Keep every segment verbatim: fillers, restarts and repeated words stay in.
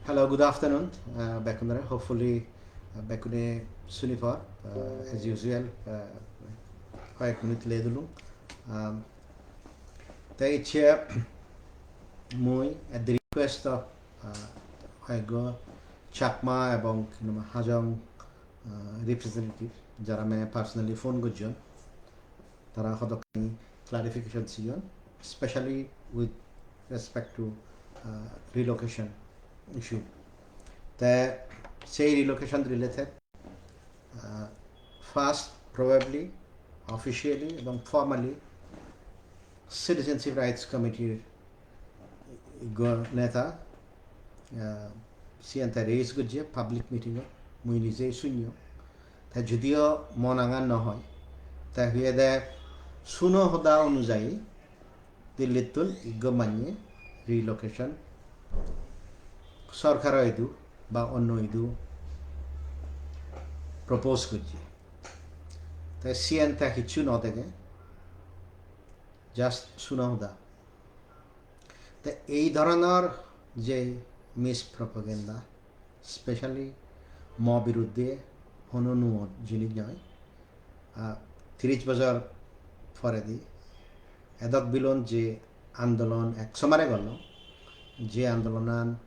Hello, good afternoon, uh, bekkunore. Hopefully, uh, bekkune suni por, uh, as usual, uh, hoyek minute late olung. Um, te icche mui at the request of, uh, hoyekko Chakma ebong, you know, Hajong, uh, representative, jara me personally phone gojjon, tara hodokkani clarification siyon, especially with respect to, uh, relocation issue. Te sei relocation related, uh, first probably officially ebong formally Citizenship Rights Committee-r go neta, uh, siyan te raise gojje public meeting-ot, mui nije sunyo. Te judiyo mon angan no hoy, te hoyede suno hoda onujayi Delhi-ttun ekko manye relocation sorkaro idu ba onno idu propose gojje. Te siyan te hissu no dege, just suno hoda. Te ei dhoronor je mispropaganda, specially mo biruddhe hono nuo jinis noi. Ah, tiris bojor poredi edok bilon je andolon ek somare gollo, je andolonan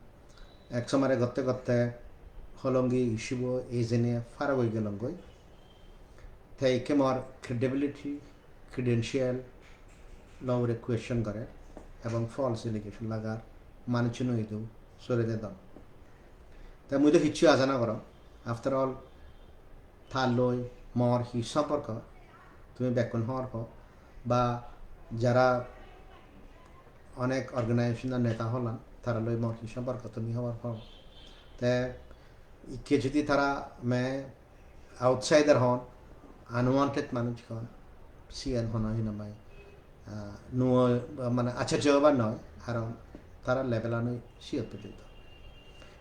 ek somare gotte gotte Holongi issue-bo ejene farag oi gelongoi. Te ikke mor credibility, credential logore question gorer ebong false allegation lagar, manuchun idu sore dedon. Te mui do hissu aja no gorong. After all, tar loi mor hi somporko, tumi bekkun hobor po, ba jara onek organization-or neta holan, tara loi mor hi somporko tumi hobor po. Te ikke jodi tara me outsider hon, unwanted manuj hon, siyan hono hinamai, ah, nuo, mane, acchorjo obar noi, karon tara level-ani siyot pojjonto.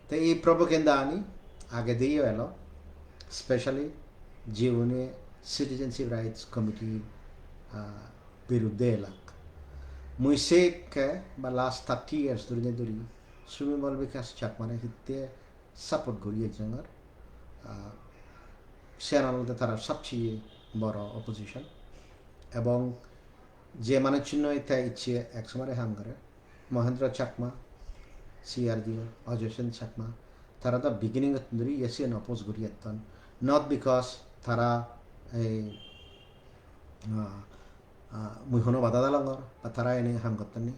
Te ei propaganda-ani agediyo elo, specially jiune Citizenship Rights Committee, ah, biruddhe elak. Mui sekke ba last thirty years dhuri dhuri Sumibol Bikash Chakmare hitte support guri ejjongor. Ah, siyan olode tara sobcheye boro opposition. Ebong je manuchunoi te icche ek somare ham gore, Mohendra Chakma, C R D O, Ajoy Sen Chakma, tara do beginning-ottun dhuri iye siyen oppose guri etton. Not because tara ei, ah, ah, mui hono bada dalongor, ba tara ene ham gotton ni.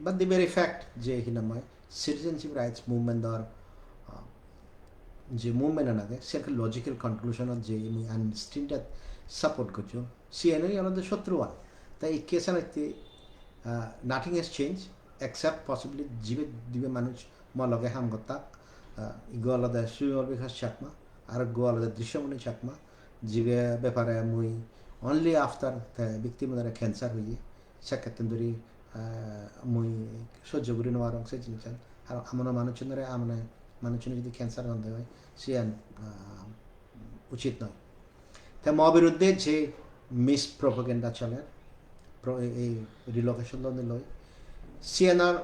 But the very fact je hinamai citizenship rights movement-or, ah, je movement-an age, se logical conclusion-ot je mui unstinted support gojjong, siyen olode sotruan. Ta ei case-an itte, ah, nothing has changed except possibly jibe dibe manuj mo loge ham gottak, ah, iggo olode Sumibol Bikash Chakma, ar iggo olode Drishyamani Chakma, jibe bepare mui only after te victim-unore cancer hoye, sekkettun dhuri, ah, mui sojjo guri nw parong se jinisan. Ar amone manuchunore, amone manuchune jodi cancer honde oi, siyan, ah, uchit noi. Te mo biruddhe je mispropaganda choler, pro-, ei, ei relocation loi, siyanor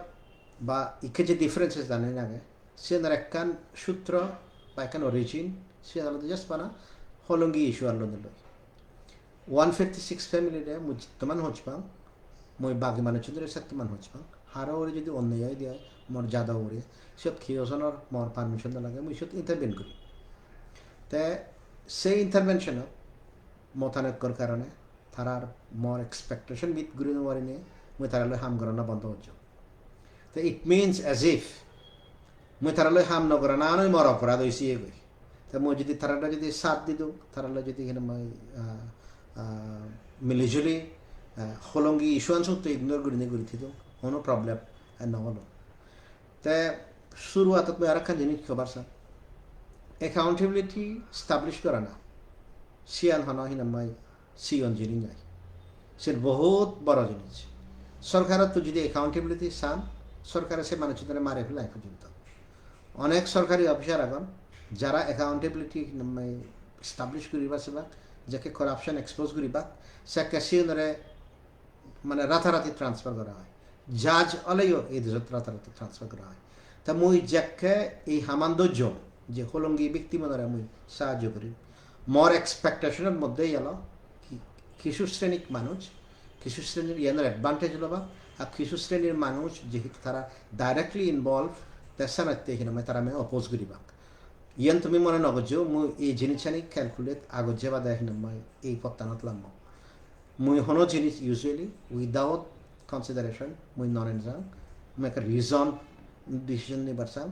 ba ikke je differences-ani age, siyanor ekkan sutro ba ekkan origin, siyan olode just bana Holongi issue-an loi. One fifty-six family-re mui jittoman hoj pang, mui bagi manuchunore settoman hoj pang. Haro ugure jodi onney oi de oi, mor jado ugure, siyot keyo jonor mor permission no lage, mui siyot intervene guri. Te se intervention-ot motanoikkor karone tarar mor expectation meet guri no parinei mui tara loi ham gorana bondo gojjong. Te it means as if mui tara loi ham no gorananoi mor oporad oise goi. Te mui jodi tarare jodi sat didung, tara loi jodi hinamai, ah, ah, mili juli, ah, Holongi issue-an sotto ignore gurinei guri thidung, hono problem, ah, no olo. Te suruatot mui arekkan jinis hobar sang. Accountability establish gorana, siyan hono hinamai sigon jinis noi. Siyen bohut boro jinis. Sorkarottun jodi accountability san, sorkare se manuchunore mare felai porjonto. Onek sorkari officer agon, jara accountability, mane, establish guribar sebak, jekke corruption expose guribar, sekke siyenore, mane, ratarati transfer gora oi. Judge oleyo ei dejot ratarati transfer gora oi. Ta mui jekke ei haman dojjong je Hollongi victim-unore mui sahajjo gorim, mor expectation-or moddhe elo ki-, kichu srenik manuj, kichu srenir iyanor advantage lobak, ar kichu srenir manuj jehetu tara directly involved, te senotte hinamai tara me oppose guribak. Iyan tumi mone no gojjo, mui ei jinissani calculate agojje bade hinamai ei pottanot lammo. Mui hono jinis usually without consideration mui no nejang, mui ekka reason decision nibar sang,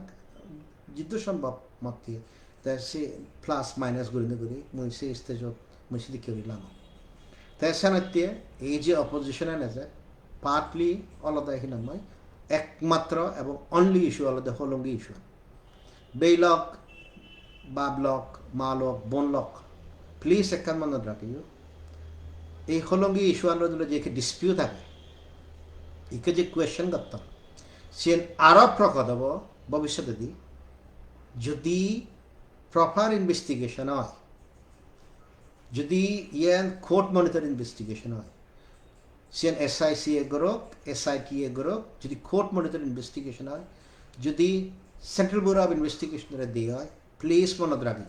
jiddur sombhob motte. Te se plus minus gurinei guri mui se stage-ot mui sedokke guri langong. Te senotte ei je opposition-an eje, partly olode hinamai ekmatro ebong only issue olode Hollongi issue. Bhei lok, bap lok, ma lok, bon lok, please ekkan monot rakhiyo. Ei Hollongi issue-an loi je dispute age, ikke je question gotton, siyen aro prokot obo bobissotedi, jodi proper investigation oi, jodi iyen court monitor investigation oi, siyen S I C A gorok, S I T A gorok, jodi court monitor investigation oi, jodi Central Bureau of Investigation-ore de oi, please monot rakhiyo.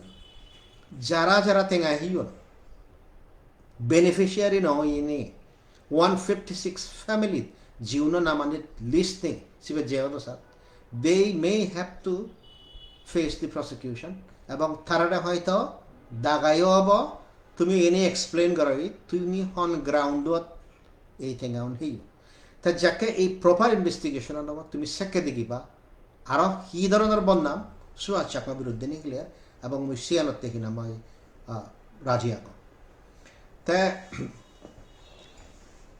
Jara jara tenga heyon, beneficiary no oinei, one fifty-six family, jiuno namani list nei, sibe je odo sir, they may have to face the prosecution, ebong tarare hoito dagayo obo, tumi eni explain goro, tumi hon ground-ot ei tenga un heyo. Ta jekke ei proper investigation-an obo, tumi sekke degiba, aro hi dhoronor bodnam Suhas Chakma biruddhe nigiler, ebong mui siyanotte hinamai, ah, raji agong. Te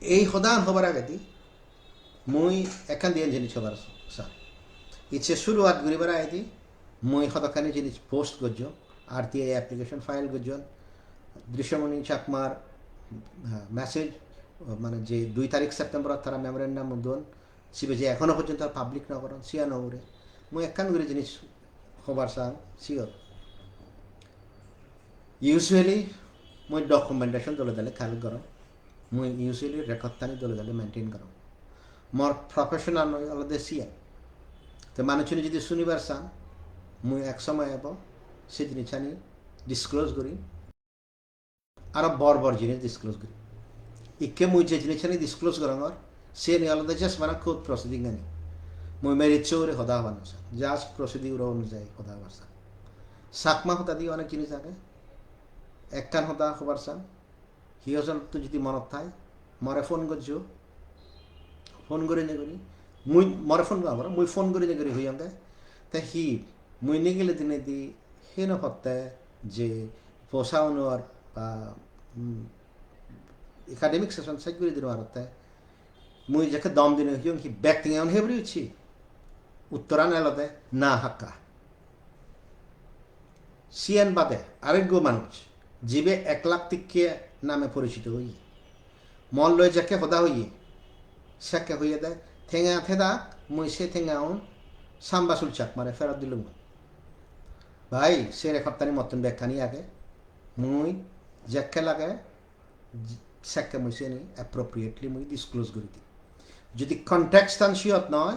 ei hodan hobar agedi mui ekkan diyen jinis hobar sang. Icche suruat guribar agedi mui hodokkani jinis post gojjong, R T I application file gojjon, Drishyamani Chakmar, ah, message, mane je dui tarik September-ot tara memorandum don, sibe je ekhono porjonto public no goron, siyan ugure mui ekkan guri jinis hobar sang, sure. Usually mui documentation dole dale collect gorong, mui usually record-tani dole dale maintain gorong. Mor profession-an olode siyan. Te manuchchune jodi sunibar san, mui ek somoy ebo se jinisani disclose guri, aro bor bor jinis disclose guri. Ikke mui je jinisani disclose gorongor, siyeni olode just bana court proceeding ani. Mui merits-o ugure hoda hobar no sang, just procedure onujayi hoda hobar sang. Chakma hodadi onek jinis age, ekkan hoda hobar sang, hi hojon tui jodi monot thai, more phone gojjo, phone gurinei guri, mui more phone gor, mui phone gurinei guri hoyonge, te hi, mui nigile dinedi heno hotte je posa unor ba, um, academic session sej guri dino arotte, mui jekke dom dinei hoyong hi bek tenga un hebri ucche? Uttoran elode na hakka. Siyen bade arekko manuj, jibe ek lakh tikke name porichito oye, mor loi jekke hoda hoye, sekke hoyede, tenga thedak, mui se tenga un Samba Sul Chakmare ferot dilung. Bhai, se record-tani mottun bekkani age, mui jekke lage, sekke mui siyeni appropriately mui disclose guri di. Jodi context-an siyot noi,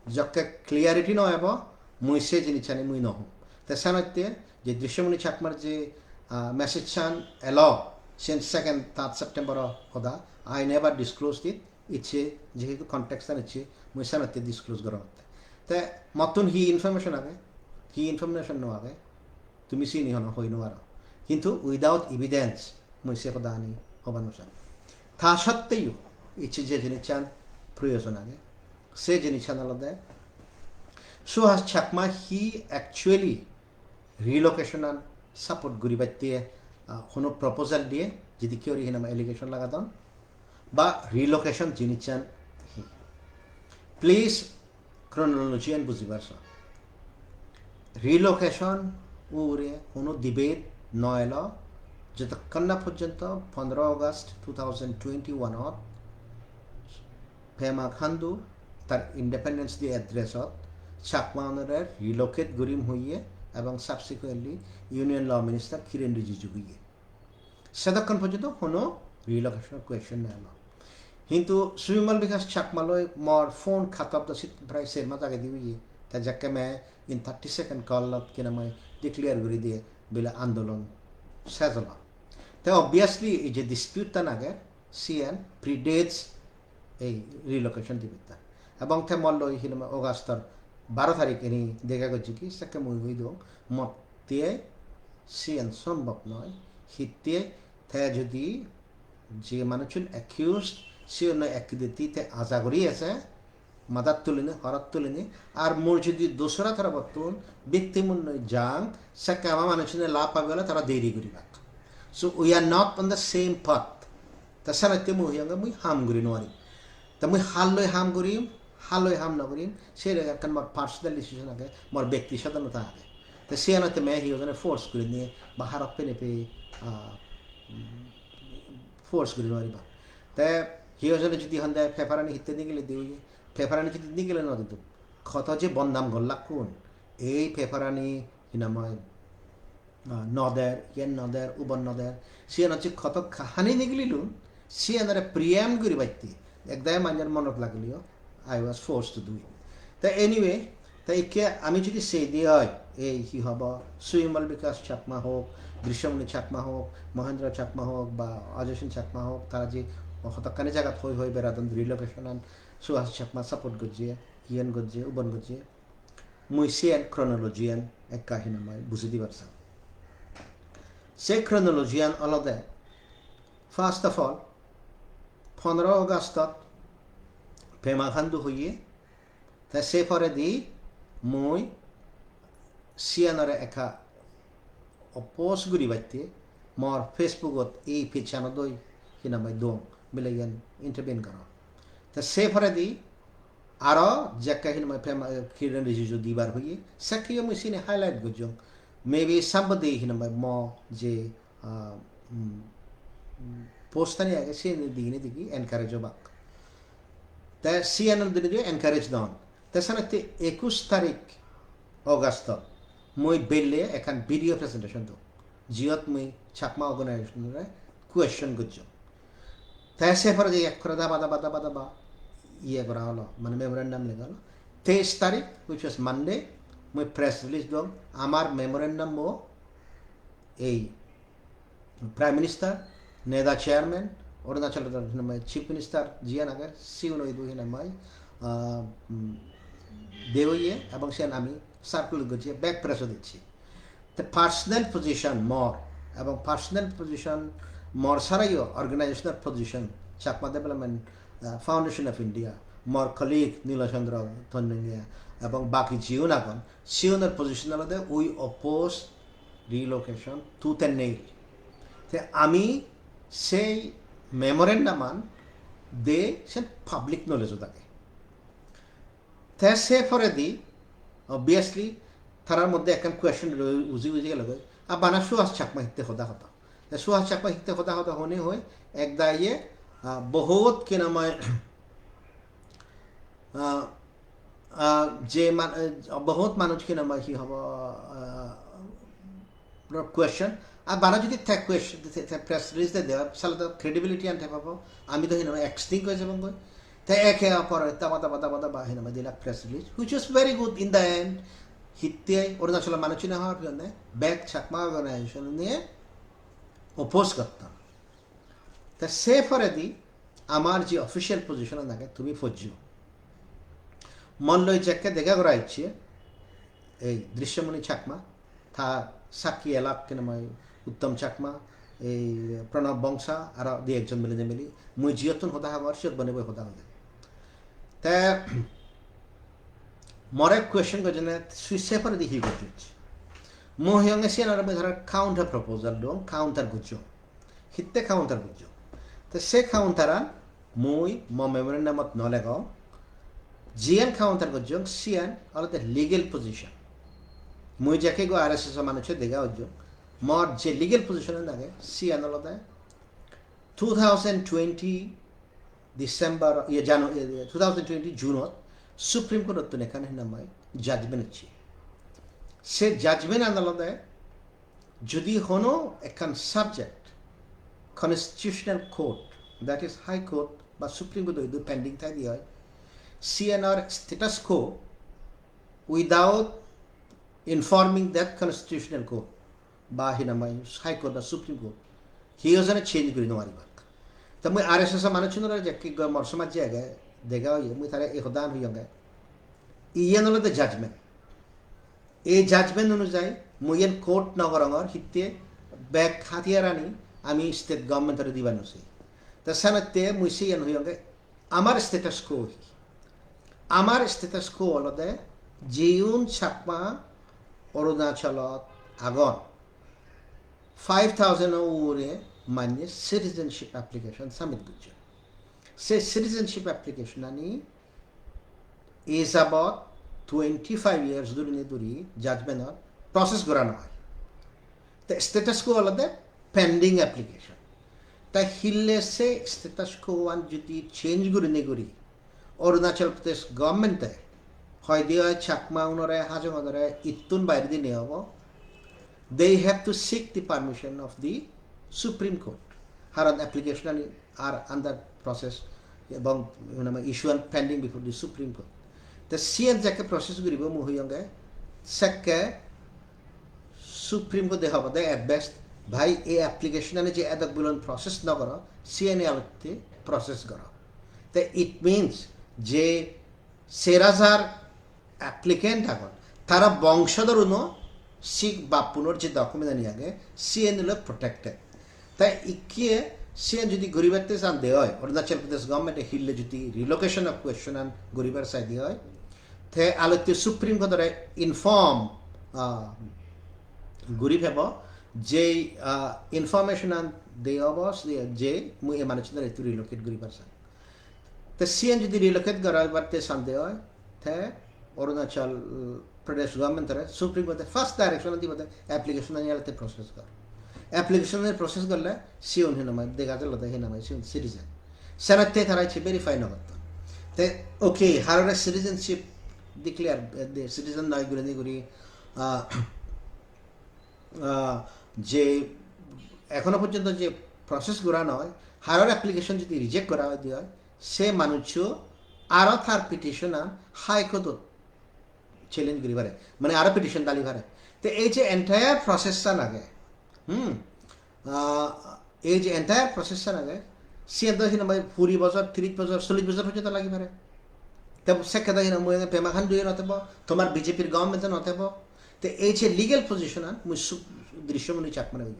jokke clarity no ebo, mui se jinisani mui no hom. Te senotte je Drishyamani Chakmar je, ah, message-an elo, siyen second, third September-o hoda, I never disclosed it, icche jehetu context-an icche, mui senotte disclose gorongotte. Te mottun hi information age, hi information no age, tumi sini hono hoi no paro. Hintu without evidence mui se hodani hobar no sang. Ta sotteo icche je jinissan proyojon age, se jinissan olode Suhas Chakma hi actually relocation-an support guribatte, ah, hono proposal diye, jedikke guri hinama allegation lagadon, ba relocation jinissan hi. Please chronology-an bujibar sang. Relocation ugure hono debate no elo, jotokkon na porjonto pondro August two thousand twenty-one-ot Pema Khandu tar Independence Day address-ot Chakma-unore relocate gurim hoye ebong subsequently Union Law Minister Kiren Rijiju hoye. Sedokkon porjonto hono relocation question no elo. Hintu Subimal Bikash Chakma loi mor phone khatap do sit prai ser mas agedi oye, Te jekke me in thirty second call-ot hinamai declare guri diye bile andolon sej olo. Te obviously ei je dispute-tan age, siyan predates ei relocation debate-tan. Ebong te molloi hinamai August-or baro tarik ini dega gojje ki, sekke mui hoi dong, motte siyan sombhob noi. Hitte te jodi je manuchun accused, siyan noi, ekku diti te aja guri ase, madat tuline, horot tuline, ar mui jodi dusra tarabottun victim-un noi jang, sekke ama manuchune lab pabe ole tara deri guribak. So we are not on the same path. Ta senotte mui hoyonge mui ham guri nw parim. Ta mui halloi ham gurim, halloi ham nw gurim, se ekkan mor personal decision age, mor bekti sodhanota age. Ta senotte me hi hojone force gurinei ba harap pene pe, ah, force guri nw paribak. Te hi hojone jodi honde paper-ani hitte nigile diye, paper-ani jodi nigile nw ditum, hoto je bodnam gollakkun, ei paper-ani hinamai, ah, nw der, iyen nw der, ubon nw der, siyan hocche hoto kahani nigililun, siyanore preempt guribatte, ekdagi manjor monot lagileo, I was forced to do it. Te anyway, te ikke ami jodi sei di oi, ei hi hobo, Suimal Bikash Chakma hok, Drishyamani Chakma hok, Mohendra Chakma hok, ba Ajay Singh Chakma hok, tara je hotokkani jagat hoi hoi beradon relocation-an, Suhas Chakma support gojje, iyen gojje, ubon gojje. Mui siyen chronology-an ekka hinamai buji dibar sang. Se chronology-an olode, first of all, pondro August-ot Pema Khandu hoye, te se poredi mui siyanore ekka oppose guribatte mor Facebook-ot ei page-anot oi hinamai dong, bile iyen intervene gorong. Te se poredi aro jekke hinamai Pema, Kiren Rijiju dibar hoye, sekkeyo mui sini highlight gojjong. Maybe somebody hinamai mo je, ah, mm, mm, post-ani age, sini digine digi encourage obak. Te siyanor dinedi encourage don. Te senotte ekush tarik August-ot mui belle ekkan video presentation dong, jiyot mui Chakma organization-ore question gojjong. Te se poredi ekkore daba daba daba daba iye gora olo, mane memorandum lega olo. Teis tarik, which was Monday, mui press release dong, amar memorandum-o ei Prime Minister, NEDA chairman, Arunachal Pradesh Chief Minister jiyan age, sigun idu hinamai, ah, mm, de oye, ebong siyan ami circulate gojje, bek press-o dicche. Te personal position mor, ebong personal position mor sarayo organizational position, Chakma Development, ah, Foundation of India, mor colleague Nilachandra Tonjungia, ebong baki jiun agon, siunor position olode we oppose relocation tooth and nail. Te ami sei memorandum-an de sen public knowledge-ot age. Te se poredi, obviously, tarar moddhe ekkan question roi, uji uji gelogoi, "A bana Suhas Chakma hitte hoda hoda?" Te Suhas Chakma hitte hoda hoda hone hoi, ekdagi, ah, bohut hinamai, ah, ah, je man-, eh, bohut manuj hinamai hi hobo, ah, question. Ar bana jodi te question, te, te press release de de, sale to credibility-an te pabo. Ami to hinamai extinct oi jebong goi. Te eke opor daba daba daba daba hinamai dilak press release, which was very good in the end. Hitte Arunachal manuj hina hor piyonne, bek Chakma organization-e oppose gotton. Te se poredi amar je official position age tumi pojjo. Molloi jekke dega gora icche, ei Drishyamani Chakma, ta sakki elak hinamai Uttam Chakma, ei Pranab Bongsa, aro di ekjon mile mili, mui jiyottun hoda hobor, siyot bone boi hoda hoide. Te more question gojjone, tui se poredi hi gojjoj? Mui hoyonge siyan aro mui tara counter proposal dong, counter gojjong. Hitte counter gojjong? Te se counter-an mui mo memorandum-ot no legong. Jiyan counter gojjong, siyan olode legal position. Mui jekke go R S S o manuccho dega gojjong, mor je legal position-an age, siyan olode two thousand twenty December, iye, Janu-, iye, two thousand twenty June-ot Supreme Court-ottun ekkan hinamai judgment ecche. Se judgment-an olode jodi hono ekkan subject Constitutional Court, that is High Court ba Supreme Court-o idu pending thaide oi, siyanor status quo without informing that constitutional court ba hinamai High Court ba Supreme Court, hiyo jone change guri no paribak. Ta mui R S S manuchunore jekke goi mor somajje age dega oye, mui tare e hodan hoyonge. Iyen olode judgment. Ei judgment onujai mui iyen quote no gorongor, hitte bek hatiyarani ami state government-ore dibar no sei. Ta senotte mui siyen hoyonge, amar status quo hi? Amar status quo olode jiun Chakma Arunachalot agon, five thousand o ugure manye citizenship application submit gojjon. Se citizenship application ani e jabot twenty-five years dhuri ne dhuri judgment or process gora no oi. Te status quo olode pending application. Ta hille se status quo an jodi change guri ne guri Arunachal Pradesh government e hoide oi Chakma unore, Hajong unore ittun baire dine obo, they have to seek the permission of the Supreme Court. Haron application ani are under process ebong, mane, issue an pending before the Supreme Court. Te siyen jekke process guribo mui hoyonge, sekke Supreme Court e hobode at best, bhai, ei application ani je edok bilon process no goro, siyen alotte process goro. Te it means je ser hajar applicant agon, tara bongsodoruno Sikh bappunor je document ani age, siyen ole protected. Tai ikke siyen jodi guribatte sande oi, Arunachal Pradesh government e hille jodi relocation of question an guribar saide oi, te alotte Supreme Court ore inform, ah, guri pebo, je, ah, information an de obo, je mui e manuchunore idu relocate guribar sang. Te siyen jodi relocate gora oibatte sande oi, te Arunachal Pradesh government ore Supreme Court e first direction dibo de application ani alotte process gor. Application ani process gorle siyon hinamai dega jalo de hinamai siyon citizen. Senotte tara icche verify no gotton. Te okay, harore citizenship declare, eh, de citizen noi guri ni guri, ah, ah, je ekhono porjonto je process gora noi, haror application jodi reject gora oi de oi, se manuccho aro tar petition an High Court ot challenge guri pare, mane aro petition dali pare. Te ei je entire process an age, hmm, ah, ei je entire process an age, siyen do hinamai kuri bojor, tiris bojor, chollish bojor porjonto lagi pare. Te sekke do hinamai Pema Khandu e no thebo, tomar B J P r government e no thebo. Te ei je legal position an mui su-, Drishyamani Chakmare hoyong.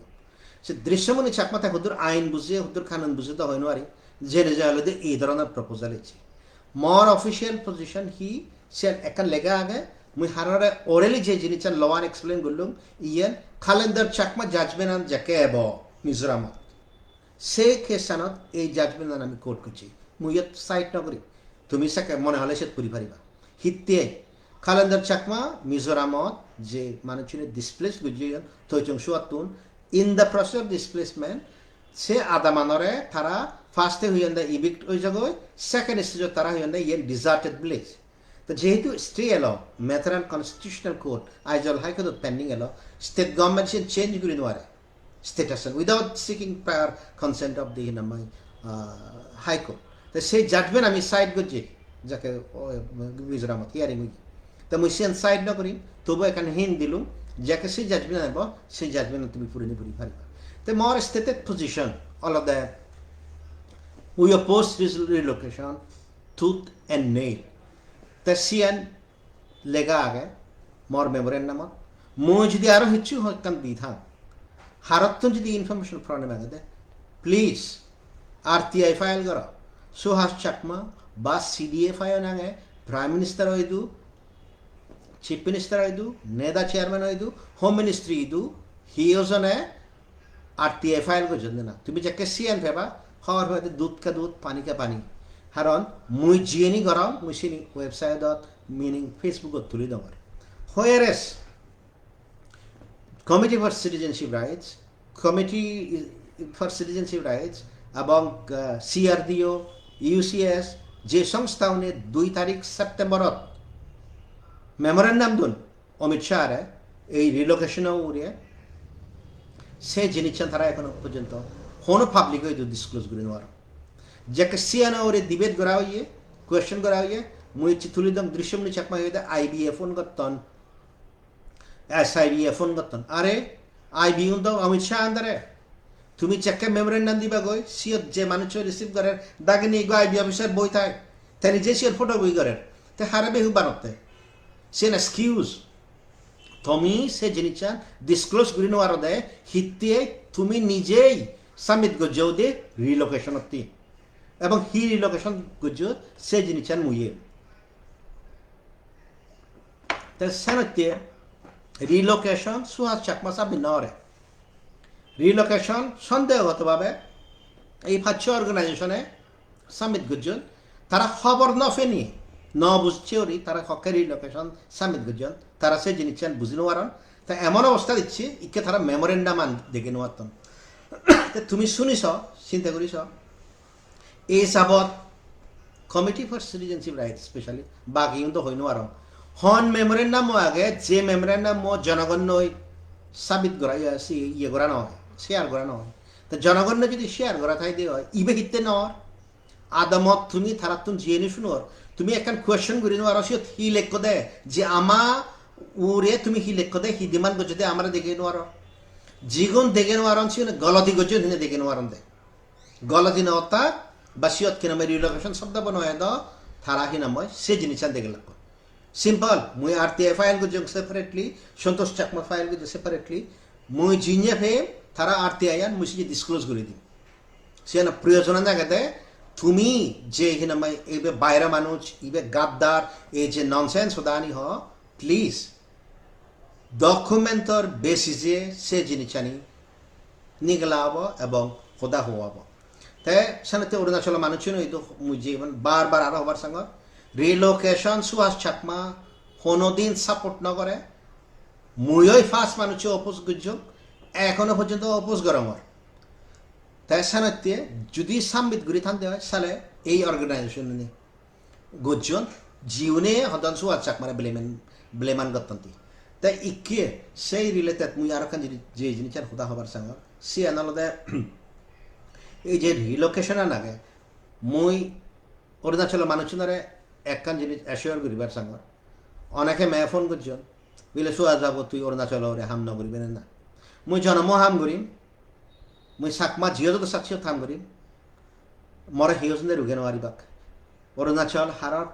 Se Drishyamani Chakma te huddur ain buje, huddur kanun buje do hoi no pari, jene je olode ei dhoronor proposal ecche. Mor official position hi, siyen ekkan lega age, mui harore orally je jinissan law an explain gollung, iyen Khalendar Chakma judgment an jekke ebo Mizoramot. Se case anot ei judgment an ami quote gocchi. Mui iyot cite no guri. Tumi sekke mone hole siyot puri pariba. Hitte Khalendar Chakma Mizoramot je manuchune displace gojjon Toichung Suattun, in the process of displacement, se adamanore tara first e hoyonde evict oi jagoi, second stage ot tara hoyonde iyen deserted village. To jehetu stay elo, matter an Constitutional Court, Aizawl High Court ot pending elo, state government siyen change guri no pare status an without seeking prior consent of the hinamai, uh, High Court. Te se judgment ami cite gojji, jekke, o, Mizoramot hearing oye. Te mui siyen cite no guri, tobu ekkan hint dilung, jekke se judgment ebo, se judgment tumi puri ni puri pariba. Te mor stated position olode, we oppose this relocation tooth and nail. Te siyen lega age mor memorandum-ot. Mui jodi aro hissu hoi ekkan di thang, harottun jodi information problem agede, please R T I file goro. Suhas Chakma ba C D F I o nange Prime Minister o idu, Chief Minister o idu, NEDA Chairman o idu, Home Ministry idu, hiyo jone R T I file gojjon de na. Tumi jekke siyen peba, hobor peba de dudh ka dudh, pani ka pani. Haron mui jiyeni gorong, mui siyeni website-ot, meaning Facebook-ot tuli dongor. Whereas Committee for Citizenship Rights, Committee for Citizenship Rights ebong, ah, C R D O, U C S, je songstha une dui tarik September-ot memorandum dun, Amit Shah-re ei relocation-o ugure, se jinissan tara ekhono porjonto hono public-o idu disclose guri nw paron. Jekke siyan ugure debate gora oye, question gora oye, Mui ecche tuli dong, Drishyamani Chakma hi hoide I B-e phone gotton, S I B-e phone gotton. Are I B un do Amit Shah under-e. Tumi jekke memorandum dibagoi, siyot je manuccho receive gorer, dagini ekko I B officer boi thai. Te nije siyot photo boi gorer. Te hare behu banotte. Siyen excuse. Tumi se jinissan disclose guri no parode, hittei tumi nijei submit gojjo de relocation otte. Ebong hi relocation gojjo se jinissan muiye. Te senotte relocation Suhas Chakma submit no gore. Relocation sondehogoto bhabe ei paccho organization-e submit gojjon. Tara hobor no peni, no bujje guri tara hokke relocation submit gojjon. Tara se jinissan buji no paron. Te emon obostha dicche, ikke tara memorandum an dege no patton. Te tumi suni so, sinte guri so. Ei jabot Committee for Citizenship Rights specially, bagiun do hoi no parong. Hon memorandum o age, je memorandum o jonogonnoi submit gora, iye, si, iye gora no oi, share gora no oi. Te jonogonno jodi share gora thai de oi, ibe hitte no or? Adamot tumi tarattun jiyeni sunor. Tumi ekkan question guri no paro, siyot hi lekkode, je ama ure tumi hi lekkode, hi demand gojjode amare dege no paro. Jigun dege no paron, sigun goloti gojjon hine dege no paron de. Goloti no ottak, ba siyot hi nang hoi relocation sobdo bo no edo, tara hi nang hoi se jinissan dege lagbo. Simple, mui R T I file gojjong separately, Santosh Chakma file gojje separately, mui jinye pem, tara R T I an mui sije disclose guri dim. Siyan proyojon agede, tumi je hi nang hoi ibe baire manuj, ibe gaddar, ei je nonsense hodani ho, please, document or basis e se jinissani nigela obo ebong hoda hua obo. Te senotte Arunachalo manuchchune idu mui je iban bar bar aro hobar sangor, relocation Suhas Chakma honodin support no gore. Mui oi first manuchche oppose gojjong, ekhono porjonto oppose gorongor. Te senotte judi submit guri thande oi, sale ei organization-ani gojjon, jiune hodon Suhas Chakmare blame-an, blame-an gotton ti. Te ikke sei related mui aro ekkan jinis, je jinissan hoda hobar sangor, siyan olode ei je relocation-an age, mui Arunachalo manuchchunore ekkan jinis assure guribar sangor. Oneke me phone gojjon, bile Suhas babu tui Arunachalo ure ham no guribe ne na? Mui jonomo ham gurim, mui Chakma jiyot jodo sat siyot ham gurim, more hiyo jone ruge no paribak. Arunachal haror,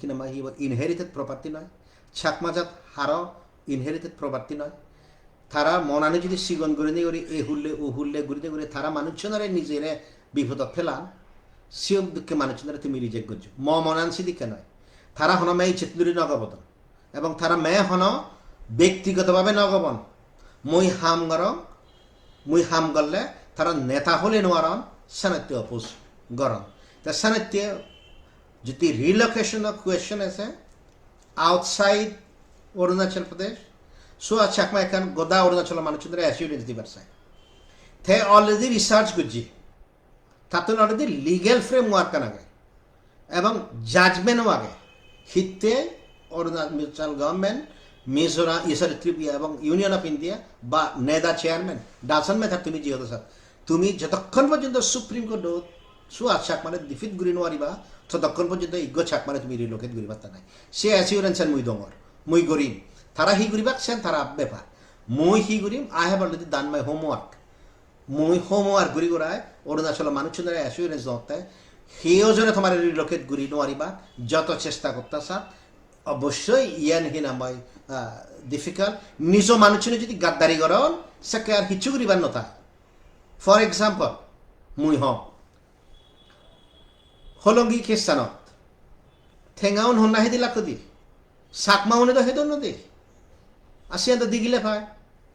hi nang hoi, hi bo inherited property noi. Chakma jat haro inherited property noi. Tara monani jodi sigon gurinei guri, ei hulle, o hulle gurinei guri, tara manuchchunore nijere bipodot pelan, siyon dokke manuchchunore tumi reject gojjo. Mo monan sidikke noi. Tara hono me ijjot luri no gobodon. Ebong tara me hono bektigoto bhabe no gobon. Mui ham gorong, mui ham gorle tara neta hole no paron, senotte oppose goron. Te senotte jodi relocation o question ase, outside Arunachal Pradesh, Suhas Chakma ekkan goda Arunachal manuchchunore assurance dibar sai. Te already research gojje. Tattun already legal framework an age. Ebong judgment o age. Hitte Arunachal government, Mizoram, iye, sorry, Tripura ebong Union of India ba NEDA chairman, doesn't matter tumi jiyodo sat. Tumi jotokkon porjonto Supreme Court ot Suhas Chakmare defeat guri no pariba, totokkon porjonto iggo Chakmare tumi relocate guri patta nai. Se assurance an mui dongor. Mui gorim. Tara hi guribak sen tara bepar. Mui hi gurim, I have already done my homework. Mui homework guri gurai Arunachalo manuchchunore assurance dotte, hiyo jone tomare relocate guri no pariba, joto chesta gotta sat, obossoi iyan hi nang hoi, ah, difficult. Nijo manuchchune jodi gaddari goron, sekke ar hissu guribar no thai. For example, mui hong, Holongi case-anot tenga un honna hedi lakko di? Chakma une do hedon no de. Ar siyan do digile pai.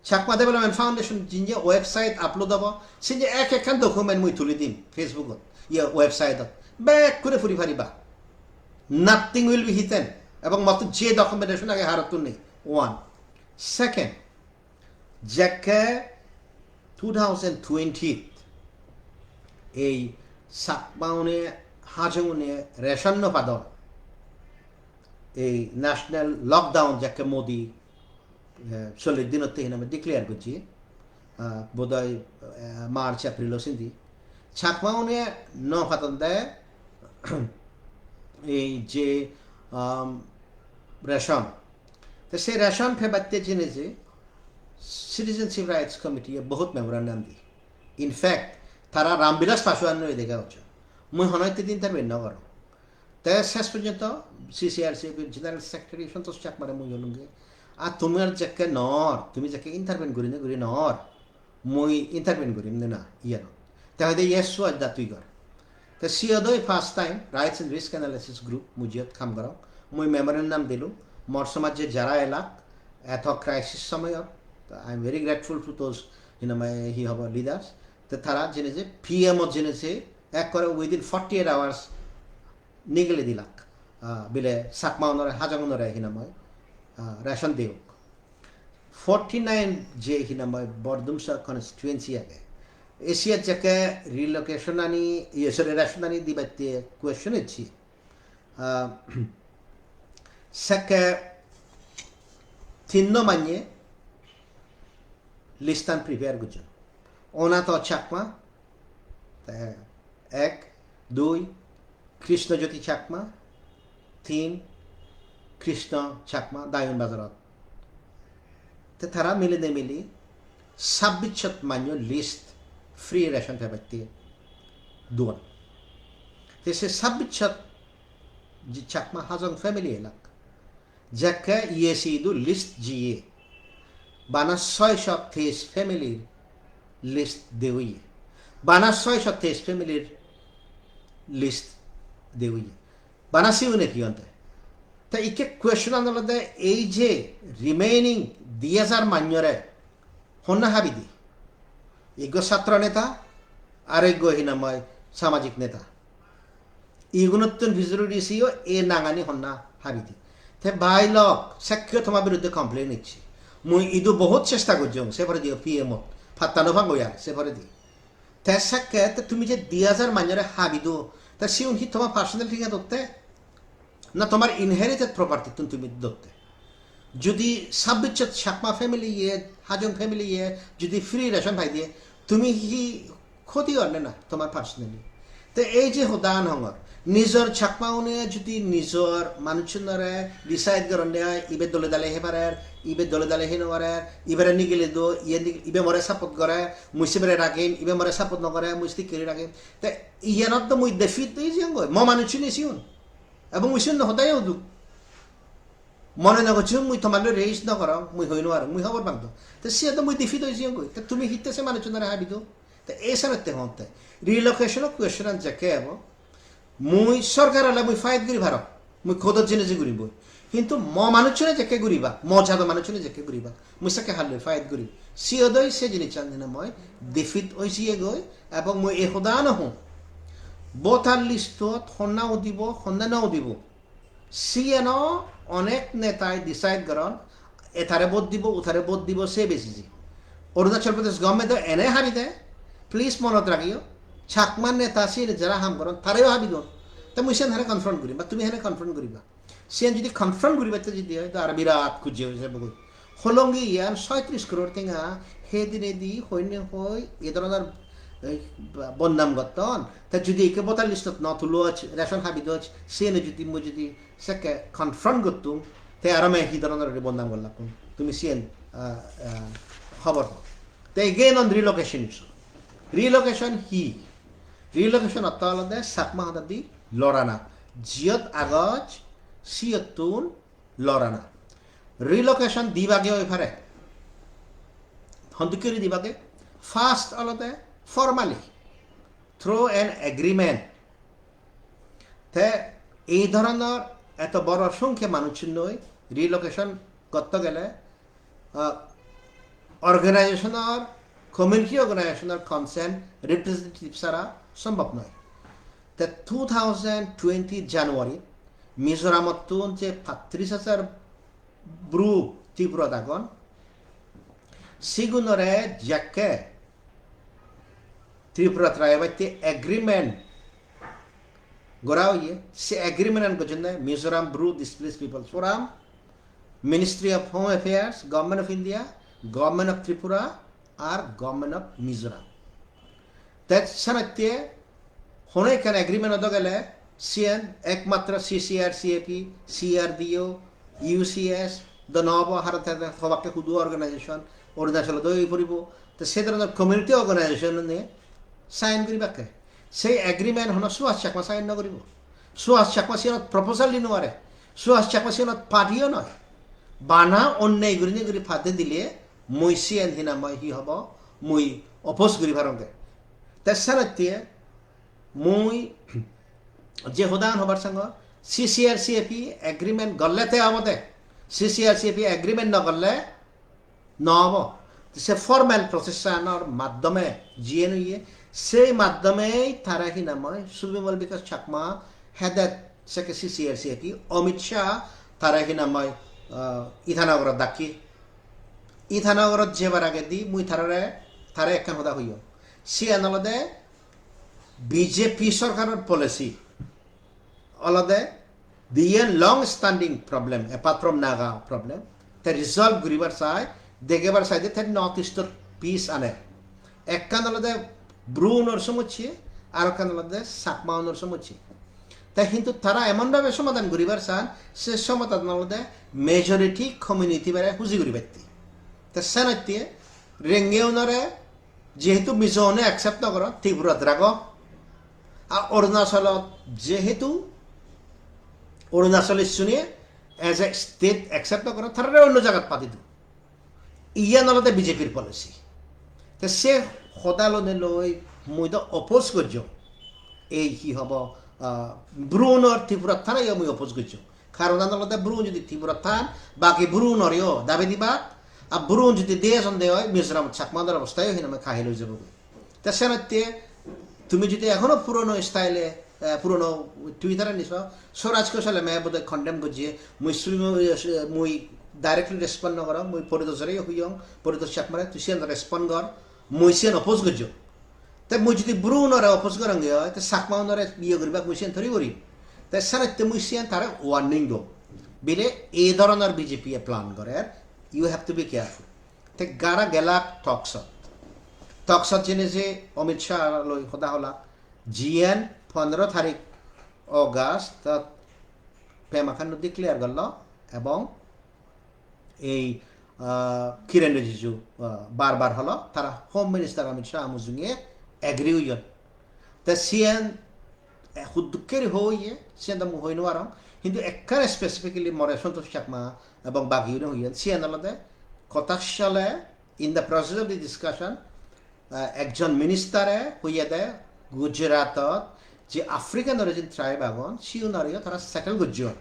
Chakma Development Foundation jinje website upload obo, sinje ek ekkan document mui tuli dim Facebook-ot, iye, website-ot. Bekkune puri pariba. Nothing will be hidden. Ebong motto je documentation age harottun nei. One. Second, jekke two thousand twenty-t ei Chakma une, Hajong une ration no padon, ei national lockdown jekke Modi, eh, chollish dinotte hi nang hoi declare gojje, ah, bodoi, eh, March, April o sindi. Chakma une no padon de, ei je, um, ration, te se ration pebatte jene je Citizenship Rights Committee-e bohut memorandum di. In fact, tara Ramvilas Paswan-ore dega hocche. Mui hono hitte intervene no gorong. Te ses porjonto C C R C General Secretary Santosh Chakmare mui holunge, "Ar tumar jekke nor, tumi jekke intervene gurine guri nor, mui intervene gurim ne na iyeno." Te hoide, "Yes, Suhas da, tui gor." Te siyot oi first time Rights and Risk Analysis Group mui jiyot ham gorong, mui memorandum dilung, mor somajje jara elak, eto crisis somoyot, I am very grateful to those, you know, my, hi hobo, leaders. Te tara jene je P M-ot jene je ekkore within forty-eight hours nigili dilak, ah, bile Chakma unore, Hajong unore hinamoi, ah, ration deok. Forty-nine je hinamoi Bordumsa constituency age, ecche jekke relocation ani, iye, sorry, ration ani dibatte question ecche. Ah, sekke tinno manye list an prepare gojjon. Onato Chakma, te ek, dui, Krishna Jyoti Chakma, tin, Krishna Chakma, Dayun Bazarot. Te tara milinei mili sabbish shot manyo list free ration pebatte duon. Te se sabbish shot je Chakma Hajong family elak, jekke E A C idu list jiye, bana soy shot teis family list de oye, bana soy shot teis family list de oye. Bana siune hi onte? Te ikke question an olode ei je remaining di hajar manyore honna habi di? Ekko satro neta, ar ekko hinamoi samajik neta. Igunottun pijedi siyo e nangani honna habi di? Te bhai lok, sekke toma biruddhe complain icche. Mui idu bohut chesta gojjong, se poredi P M-ot. Patta no pang goi ar, se poredi. Te sekke te tumi je di hajar manyore habi do, te siun hi toma personal thing-e dotte? Na tomar inherited property tun tumi dotte? Judi sabbish Chakma family ye, Hajong family ye, judi free ration pai diye, tumi hi khoti or ne na tomar personally? Te ei je hodan hongor, nijor Chakma une judi nijor manuchunore decide goronne oi, ibe dole dale he parer, ibe dole dale he no parer, ibere nigile do, iye nigil-, ibe more support gore, mui sibere ragim, ibe more support no gore, mui stick guri ragim. Te iyanot do mui defeat oi jeyongoi, mo manuchune siun. Ebong mui siun no hodai uduk. Mone no gocchung mui tomar loi raise no gorong, mui hoi no parong, mui hobor pang do. Te siyan do mui defeat oi jeyongoi. Te tumi hitte se manuchunore habi do? Te ei senotte honte relocation o question an jekke ebo, mui sorkar ole mui fight guri parong, mui court ot jeinei je gurim boi. Hintu mo manuchune jekke guribak, mo jado manuchune jekke guribak, mui sekke halloi fight gurim. Siyot oi se jinissan hinamoi defeat oi jiyegoi, ebong mui ei hoda no hong. Voter list ot honna udibo, honna no udibo, siyeno onek netai decide goron, etare vote dibo, utare vote dibo, se besiji. Arunachal Pradesh government-o ene habi de, please monot ragiyo, Chakma neta siyeni jara ham goron, tareyo habi don. Te mui siyen hene confront gurim, ba tumi hene confront guriba? Siyen jodi confront guribatte jodi oi, to aro birat kujje oi jebo goi. Holongi iyan soitris crore tenga, he dinedi hoinei hoi, e dhoronor, ei, ba-, bodnam gotton. Te jodi ikke voter list-ot no tulo ach, ration habi doj, siyeni jodi mui jodi sekke confront gottung, te aro me hi dhoronor guri bodnam gollakkun. Tumi siyen, ah, ah, hobor po. Te again on relocation issue. Relocation hi? Relocation ortho olode Chakma hodadi lorana. Jiyot agoj, siyottun lorana. Relocation di bhage oi pare. Hondokke guri di bhage? First olode formally, through an agreement. Te ei dhoronor eto boro songkhe manuchunoi relocation gotto gele, ah, organization-or, community organization-or consent representative sara sombhob noi. Te two thousand twenty January Mizoramottun je pattris hajar Bru Tripurat agon, sigunore jekke Tripura tribe-otte agreement gora oye, se agreement-an gojjonne Mizoram Bru Displaced People's Forum, Ministry of Home Affairs, Government of India, Government of Tripura, ar Government of Mizoram. Te senotte hono ekkan agreement odo gele Siyen ekmatro C C R C A P, C R D O, U C S do no obo, haron te hobakke hudu organization, Arunachalot oi puribo. Te se dhoronor community organization-une sign guribakke. Sei agreement hono Suhas Chakma sign no guribo. Suhas Chakma siyenot proposal di no pare. Suhas Chakma siyenot party-o noi. Bana onney gurinei guri padei dile mui siyen hinamai hi hobo, mui oppose guri paronge. Te senotte mui je hodan hobar sangor, C C R C A P agreement gorle te obode, C C R C A P agreement no gorle no obo. Se formal process-anor maddome jiyen oye, sei maddome tara hinamai Subimal Bikash Chakma headed sekke C C R C A P Amit Shah tara hinamai, ah, Itanagarot dakke. Itanagarot jebar agedi mui tarare, tare ekkan hoda hoyong. Siyan olode B J P sorkaror policy olode diyen long standing problem, apart from Naga problem, te resolve guribar sai, degebar sai de te North East-or peace aner. Ekkan olode Bru-unor somosse, ar ekkan olode Chakma-unor somosse. Te hintu tara emon bhabe somadan guribar san, se somadan olode majority community-bare huji guribatte. Te senotte Renge-unore jehetu Mizo-une accept no goron, Tripurat rago. Ar Arunachalot jehetu Arunachal issue-une as a state accept no goron, tarare onno jagat padei don. Iyan olode B J P-r policy. Te se hodalone loi mui do oppose gojjong. Ei hi hobo, ah, Bru-unor Tripurat thanayo mui oppose gojjong. Karonan olode Bru-un jodi Tripurat than, bagi Bru-unoreyo dabi dibak, ar Bru-un jodi de ejon de oi, Mizoram Chakma-unor obostayo hinamai kahil oi jabo. Te senotte tumi jodi ekhono purono style-e, eh, purono Twitter-e niso, Swaraj Kaushal-e me bodoi condemn gojje, mui sui-, mui directly respond no gorong, mui Paritosh-ore hoyong, Paritosh Chakma-re, tui siyan respond gor, mui siyan oppose gojjong. Te mui jodi Bru-unore oppose goronge oi, te Chakma-unore iye guribak mui siyan thori gorim. Te senotte mui siyan tare warning dong. Bile ei dhoronor B J P-e plan gorer, you have to be careful. Te gara gelak talks-ot. Talks-ot jeinei je Amit Shah loi hoda holak, jiyen pondro tarik August-ot Pema Khandu declare gorlo ebong ei, ah, Kiren Rijiju, ah, bar bar holo, tara Home Minister Amit Shah mujunge agree oyon. Te siyen, eh, huddukkeri hoye, siyen do mui hoi no parong. Hintu ekkan specifically more Santosh Chakma ebong bagiyune hoyon, siyen olode Kotaksale in the process of the discussion, ah, ekjon minister-e hoyede Gujarat-ot je African origin tribe agon, siunoreyo tara settle gojjon.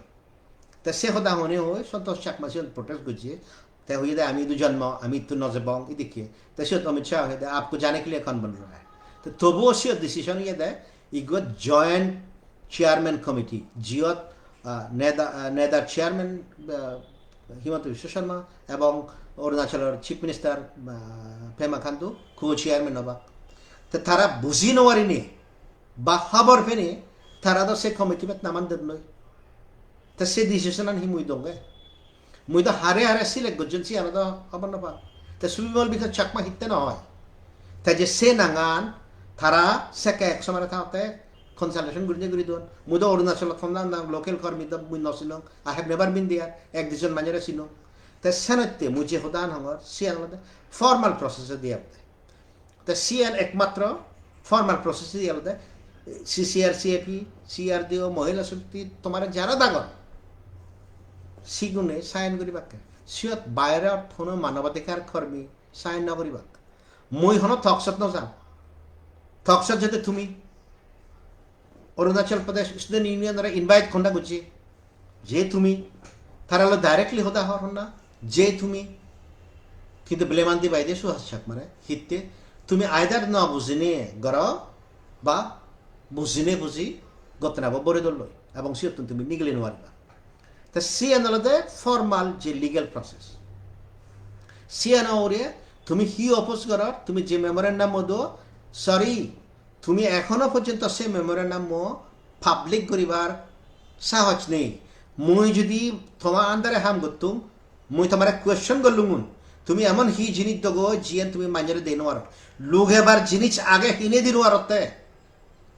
Te se hoda hone hoi Santosh Chakma siyot protest gojje. Te hoyede ami idu jonmo, ami ittu no jebong idikke. Te siyot Amit Shah hoyede, "Aapko jaane ke liye kaun bol raha hai?" Te tobuo siyot decision hoyede, igot joint chairman committee, jiyot, ah, NEDA, ah, NEDA chairman, ah, Himanta Biswa Sarma ebong Arunachalor Chief Minister, ah, Pema Khandu co-chairman obak. Te tara buji no parinei ba hobor penei tara do se committee-bot naman dedon noi. Te se decision-an hi mui donge? Mui do hare hare select gojjon siyan do hobor no pang. Te Subimal Bikash Chakma hitte no oi? Te je se nangan tara sekke ek somare thaotte consultation gurinei guri don. Mui do Arunachalot honna na local kormi do mui no sinong. I have never been there. Ek dijon manjore sinong. Te senotte mui je hodan hongor, siyan olode formal process-e diye obode. Te siyan ekmatro formal process-e diye olode C C R C A P, C R D O, Mohila Shakti, tomare jara dagor, sigune sign guribakke. Siyot bairot hono manobadhikar kormi sign no guribak. Mui hono talks-ot no jang. Talks-ot jede tumi Arunachal Pradesh Student Union-ore invite honna gojje, je tumi tara loi directly hoda hor honna, je tumi, hintu blame-an diba de Suhas Chakmare, hitte tumi either no bujinei goro ba bujinei buji ghotona bo bore dol loi, ebong siyottun tumi nigili no pariba. Te siyan olode formal je legal process. Siyan ugure tumi hi oppose goror, tumi je memorandum-o do, sorry, tumi ekhono porjonto se memorandum-o public guribar sahoj nei. Mui jodi toma under-e ham gottung, mui tomare question gollungun, tumi emon hi jinis dogo jiyen tumi manjore dei no paror? Lugebar jinis age hine di no parotte.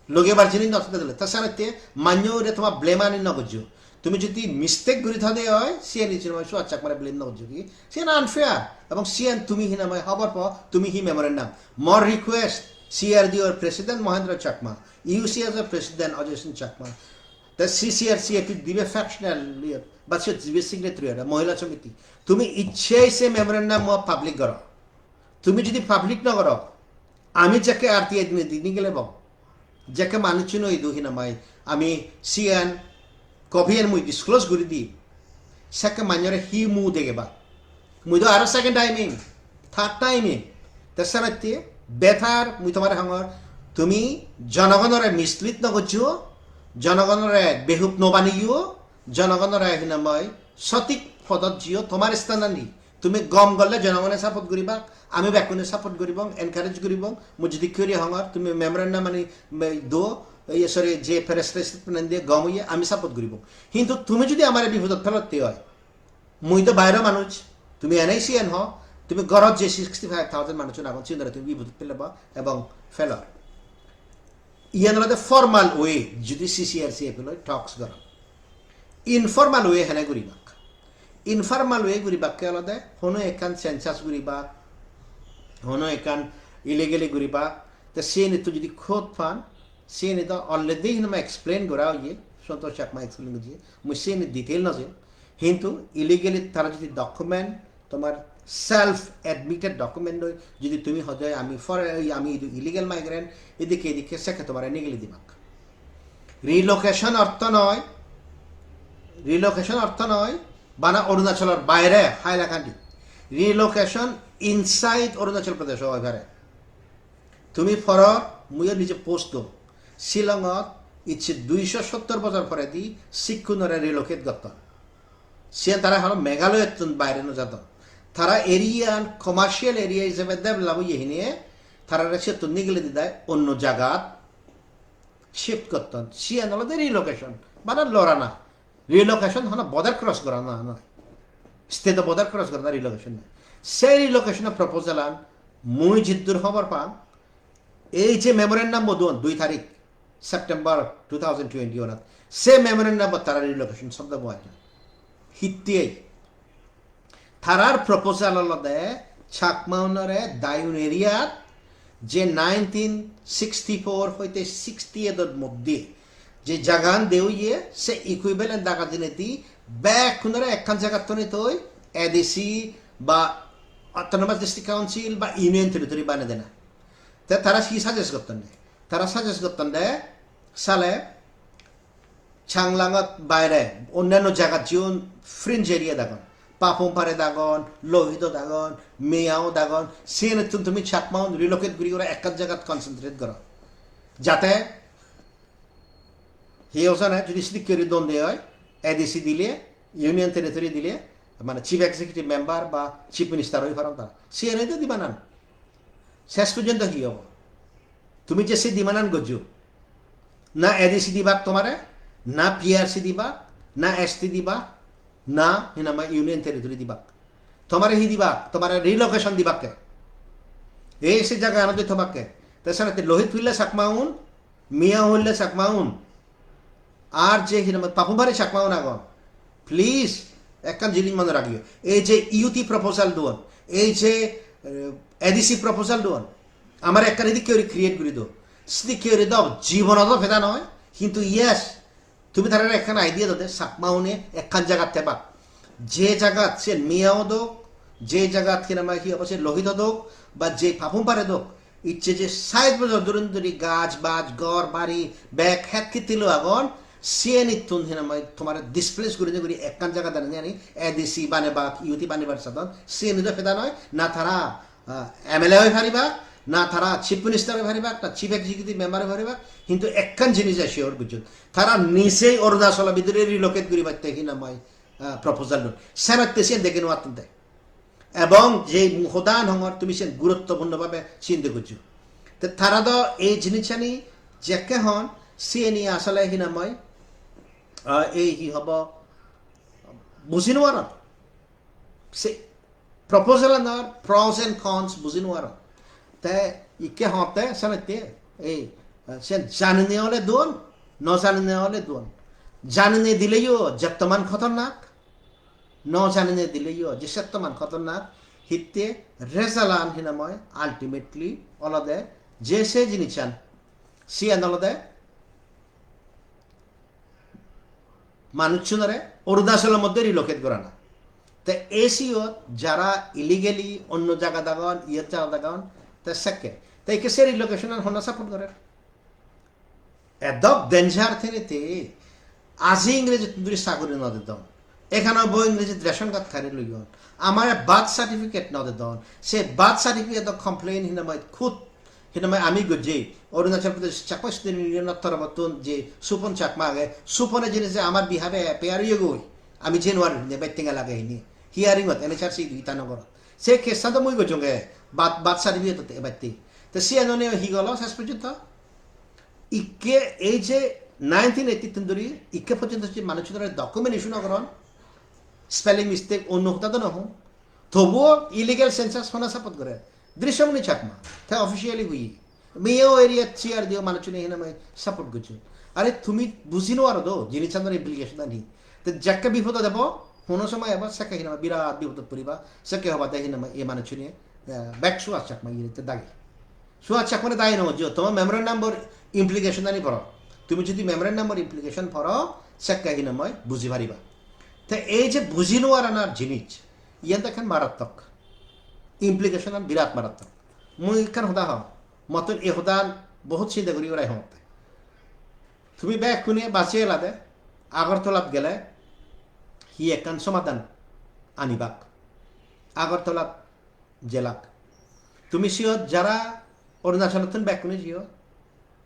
Loge bar jinis no thode dile. Ta senotte manyo ure toma blame ani no gojjo. Tumi jodi mistake guri thode oi, siyan ijin mai Suhas Chakmare blame no gojjo ki. Siyan unfair. Ebong siyan tumi hinamai hobor po, tumi hi memorandum. More request, C R D O president Mohendra Chakma, U C S president Ajay Singh Chakma, the C C R C A P dibe factional leader, ba se dibe signatory ore, Mohila Samiti. Tumi icche se memorandum mo public goro. Tumi jodi public no goro, ami jekke R T I dine dine gele bo. Jekke manuchun oi du hinamai, ami siyan copy an mui disclose guri di. Sekke manyore hi mu degeba. Mui do aro second time in, third time in. Te senotte better mui tomare hongor, tumi jonogonore mislead no gojjo, jonogonore behup no baniyo, jonogonore hinamai sotik podot jiyo, tomar stand ani. Tumi gom gorle jonogone support guribak, ami bekkune support guribong, encourage guribong. Mui jodi kuri hongor, tumi memorandum ani me-, do, iye, sorry, je press release statement diye gom oye, ami support guribong. Hintu tumi jodi amare bipodot pelotte oi, mui do bairo manuj, tumi N I C N ho, tumi gorot je sixty five thousand manuchun agon, sigunore tumi bipodot peleba ebong pelor. Iyan olode formal way, jodi C C R C A P loi talks goron. Informal way hene guribak? Informal way guribakke olode hono ekkan census guribak, hono ekkan illegally guribak, te siyenittun jodi code pan, siyeni do already hinamai explain gora oye, Santosh Chakma explain gojje, mui siyeni detail no jim. Hintu illegally tara jodi document, tomar self admitted document loi jodi tumi hodo ami for-, ami idu illegal migrant, edikke edikke, sekke tomare nigili dibak. Relocation ortho noi, relocation ortho noi, bana Arunachalor baire Hailakandi. Relocation inside Arunachal Pradesh oi pare. Tumi poror, muiyo nije post do. Shillongot icche duiso sottor bojor poredi Sikh-unore relocate gotton. Siyan tara hono Meghaloyattun baire no jadon. Tara area-an, commercial area ijebe develop oye hine, tarare siyottun nigili didai onno jagat shift gotton. Siyan olode relocation, mane lorana. Relocation hono border cross gorana noi. State-o border cross gorana relocation noi. Se relocation-o proposal-an mui jiddur hobor pang, ei je memorandum-bo duon dui tarik September two thousand twenty-one-ot, se memorandum-bot tara relocation sobdo bo age. Hittei? Tarar proposal olode Chakma-unore Diyun area-t je nineteen sixty-four hoite sixty-eight-or moddhe je jagan de oye, se equivalent jaga dinedi bekkunore ekkan jagattun toi A D C ba Autonomous District Council ba Union Territory banei dena. Te tara hi suggest gottonde? Tara suggest gottonde sale Changlangot baire onnanno jagat jiun fringe area dagon, Papum Pare dagon, Lohit-o dagon, Miao dagon, siyenottun tumi Chakma-un relocate guri guri ekkan jagat concentrate goro. Jate hi hojone jodi sidikke guri don de oi, A D C dile, Union Territory dile, mane Chief Executive Member ba Chief Minister oi paron tara. Siyen oi de demand-an. Ses porjonto hi obo? Tumi je se demand-an gojjo, na A D C dibak tomare, na P R C dibak, na S T dibak, na hinamai Union Territory dibak. Tomare hi dibak? Tomare relocation dibakke. Ei se jaga anot tobakke. Te senotte Lohit hulle Chakma-un, Miao hulle Chakma-un, ar je hinamai Papum Pare Chakma-un agon, please ekkan jinis mone ragiyo. Ei je U T proposal duon, ei je, eh, A D C proposal duon, amare ekkan edikke guri create guri do. Sidikke guri do, jibonot do peda noi, hintu yes, tumi tarare ekkan idea do de, Chakma-une ekkan jagat tebak. Je jagat se Miao dok, je jagat hinamai hi obo se Lohit dok, ba je Papum Pare dok, icche je sait bojor durin duri gaj baj, ghor bari, bek het kitti loi agon, siyenittun hinamai tomare displace gurinei guri ekkan jagat anei ani A D C banebak, U T banebar sadon, siyeni do peda noi, na tara, ah, M L A oi paribak, na tara Chief Minister oi paribak, na Chief Executive Member oi paribak, hintu ekkan jinis sure gojjon. Tara nijei Arunachalo bidire relocate guribatte hinamai, ah, proposal don. Senotte siyen dege no patton te. Ebong je mu-, hodan hongor tumi siyen guruttopurno bhabe sinde gojjo. Te tara do ei jinissani jekke hon, siyeni asole hinamai, ah, ei hi hobo, buji no paron. Se proposal anor pros and cons buji no paron. Te ikke hongotte senotte ei Sen janine ole duon, no janine ole duon. Janine dileyo jettoman khotornak, no janine dileyo je settoman khotornak, hitte result-an hinamoi ultimately olode je se jinissan, siyan olode manuchunore Arunachalor moddhe relocate gorana. Te A C O jara illegally onno jagat agon, iyot jagat agon, te sekke. Te ikke se relocation-an honna support gorer? Edok danger thenete, aji Ingrejittun duri saguri no dedon. Ekanobboi Ingrejit ration card kari loyon. Amare birth certificate no dedon. Se birth certificate-o complain hinamoi khud, hinamoi ami gojje. Arunachal Pradesh Chakma Student Union-or torobottun je Supon Chakma age, Supone jene je amar behalf-e appear oye goi. Ami January-ot ne bettinga lage hini. Hearing-ot N H R C Itanagar-ot. Se case-an do mui gojjonge, birth, birth certificate-ot ebatte. Te siyan one hi golo ses porjonto? Ikke ei je nineteen eighty-tun duri ikke porjonto je manuchunore document issue no goron, spelling mistake, onno hoda do no hon, tobuo illegal census honna support gore? Drishyamani Chakma, te officially hoye. Miao area-t C R D O manuchune hinamoi support gojjon. Are tumi buji no paro do, jinissanor implication-an hi. Te jekke bipodot ebo, hono somoy ebo, sekke hinamoi birat bipodot poriba, sekke hobade hinamoi ei manuchune, eh, bek Suhas Chakma iyete dagi. Suhas Chakmare dagi no gojjo, toma memorandum-or implication-ani poro. Tumi jodi memorandum-or implication poro, sekke hinamoi buji pariba. Te ei je buji no paranar jinis, iyan do ekkan marattok. Implication-an birat marattok. Mui ekkan hoda hong, mottun ei hodan bohut sinta guri orai hongotte. Tumi bekkune baji elade, Agartalat gele hi ekkan somadan anibak. Agartalat jelak. Tumi siyot jara Arunachalottun bekkune jiyo,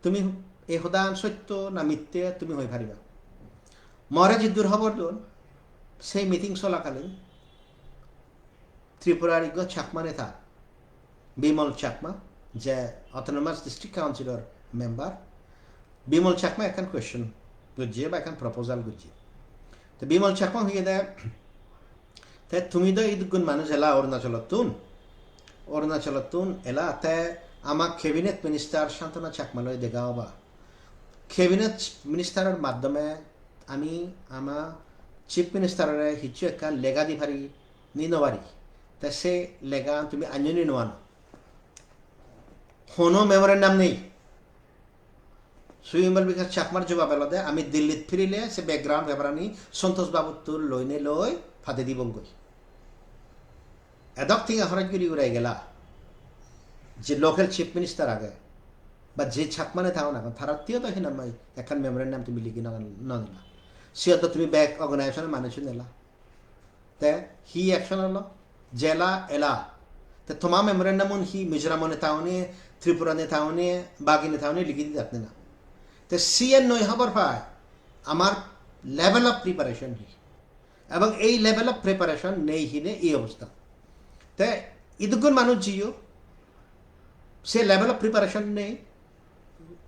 tumi ei hodan sotto na mitte tumi hoi pariba. More jiddur hobor don, sei meeting solakalin Tripurar ekko Chakma neta, Bimal Chakma, je Autonomous District Council-or member, Bimal Chakma ekkan question gojje ba ekkan proposal gojje. Te Bimal Chakma hoyede, te tumi do idukkun manuj ela Arunachalottun, Arunachalottun ela, te ama cabinet minister Santana Chakma loi dega oba. Cabinet minister-or maddome ami ama chief minister-ore hissu ekkan lega di pari ni no pari? Te se lega tumi anyo ni no ano? Hono memorandum nei. Subimal Bikash Chakmar jobab olode, ami Dillit phirile se background paper-ani Santosh Babuttur loine loi pade dibongoi. Edok tenga horoj guri urai gela. Je local chief minister age, ba je Chakma neta agon, taratteyo do hinamai ekkan memorandum tumi ligi no, no dila. Siyot do tumi bek organization-or manuj nela. Te hi action olo? Jela ela. Te toma memorandum-un hi Mizoram neta une, Tripura neta une, bagi neta une ligi didak na? Te siyen noi hobor pai, amar level of preparation hi. Ebong ei level of preparation nei hine ei obostha. Te idukkun manuj jiyo, se level of preparation nei,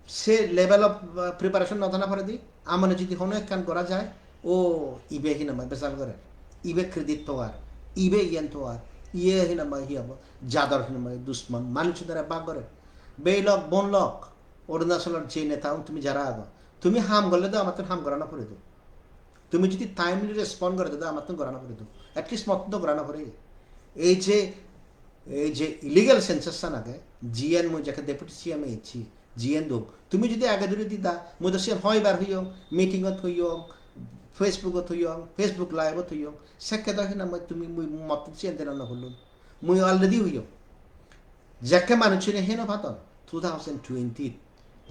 se level of, uh, preparation no thana poredi, amone jodi hono ekkan gora jai, o ibe hinamai besal gore, ibe credit togar, ibe iyen togar, iye hinamai hi hobo, jador hinamai dusmon, manuj dare bak gore. Beilok, bonlok, Arunachalor je neta un tumi jara ago, tumi ham gorle do amattun ham gora no pore do. Tumi jodi timely respond gore do, amattun gora no pore do. At least mottun do gora no pore. Ei je, ei je illegal census-an age, jiyen mui jekke deputy C M ecchi, jiyen dok. Tumi jodi age duri dida, mui do siyen hoibar hoyong, meeting-ot hoyong, Facebook-ot hoyong, Facebook Live-ot hoyong, sekke do hinamai tumi mui mottun siyen dena no hollun. Mui already hoyong. Jekke manuchune heno padon, two thousand twenty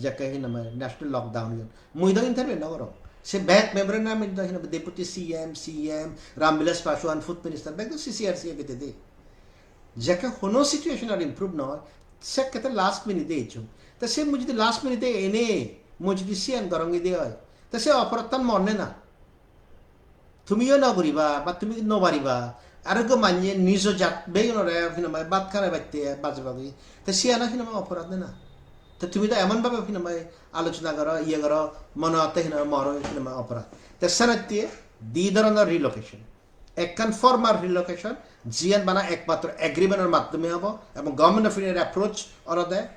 jekke hinamai national lockdown oyon. Mui do interview no gorong. Se bek memorandum do hinamai deputy C M, C M, Ramvilas Paswan, food minister, bek do C C R C ebede de. Jekke hono situation ar improve no oi, sekke te last minute-e ejjon. Te se mui jodi last minute-e ene, mui jodi siyan gorong ide oi, te se oporadhan mor ne na? Tumiyo no guriba, ba tumi no pariba. Aro ekko manye nijo jat beyunore hinamai bhat khana batte bajibagi. Te siyano hinamai oporad ne na? Te tumi do emon bhabe hinamai alochona goro, iye goro, mone hotte hinamai moro hinamai oporad. Te senotte di dhoronor relocation. Ekkan formal relocation, jiyan bana ekmatro agreement-or maddhome obo, ebong Government of India-r approach olode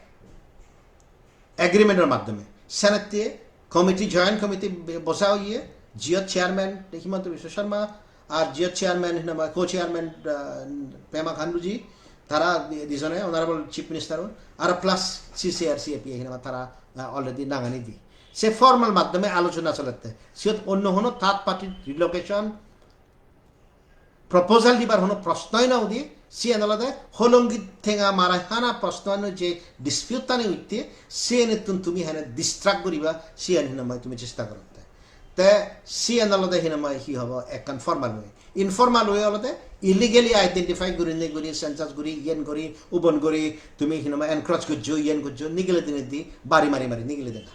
agreement-or maddhome. Senette committee, joint committee bosa oye, jiyot chairman Himanta Biswa Sarma, ar jiyot chairman, hinamai co-chairman, ah, Pema Khandu ji, tara di-, dijone, Honorable Chief Minister-un, aro plus C C R C A P A hinamai tara, ah, already nangani di. Se formal maddhome alochona solette. Siyot onno hono third party relocation proposal dibar hono proshnoi no udi, siyan olode Hollongi tenga mara hana proshnoi no, je dispute tani utte, siyanittun tumi hene distract guriba, siyan hinamai tumi chesta gorotte. Te siyan olode hinamai hi hobo ekkan formal way. Informal way olode illegally identify gurinei guri, census guri, iyen guri, ubon guri, tumi hinamai encroach gojjo, iyen gojjo, nigile dinedi, bari mari mari nigile dena.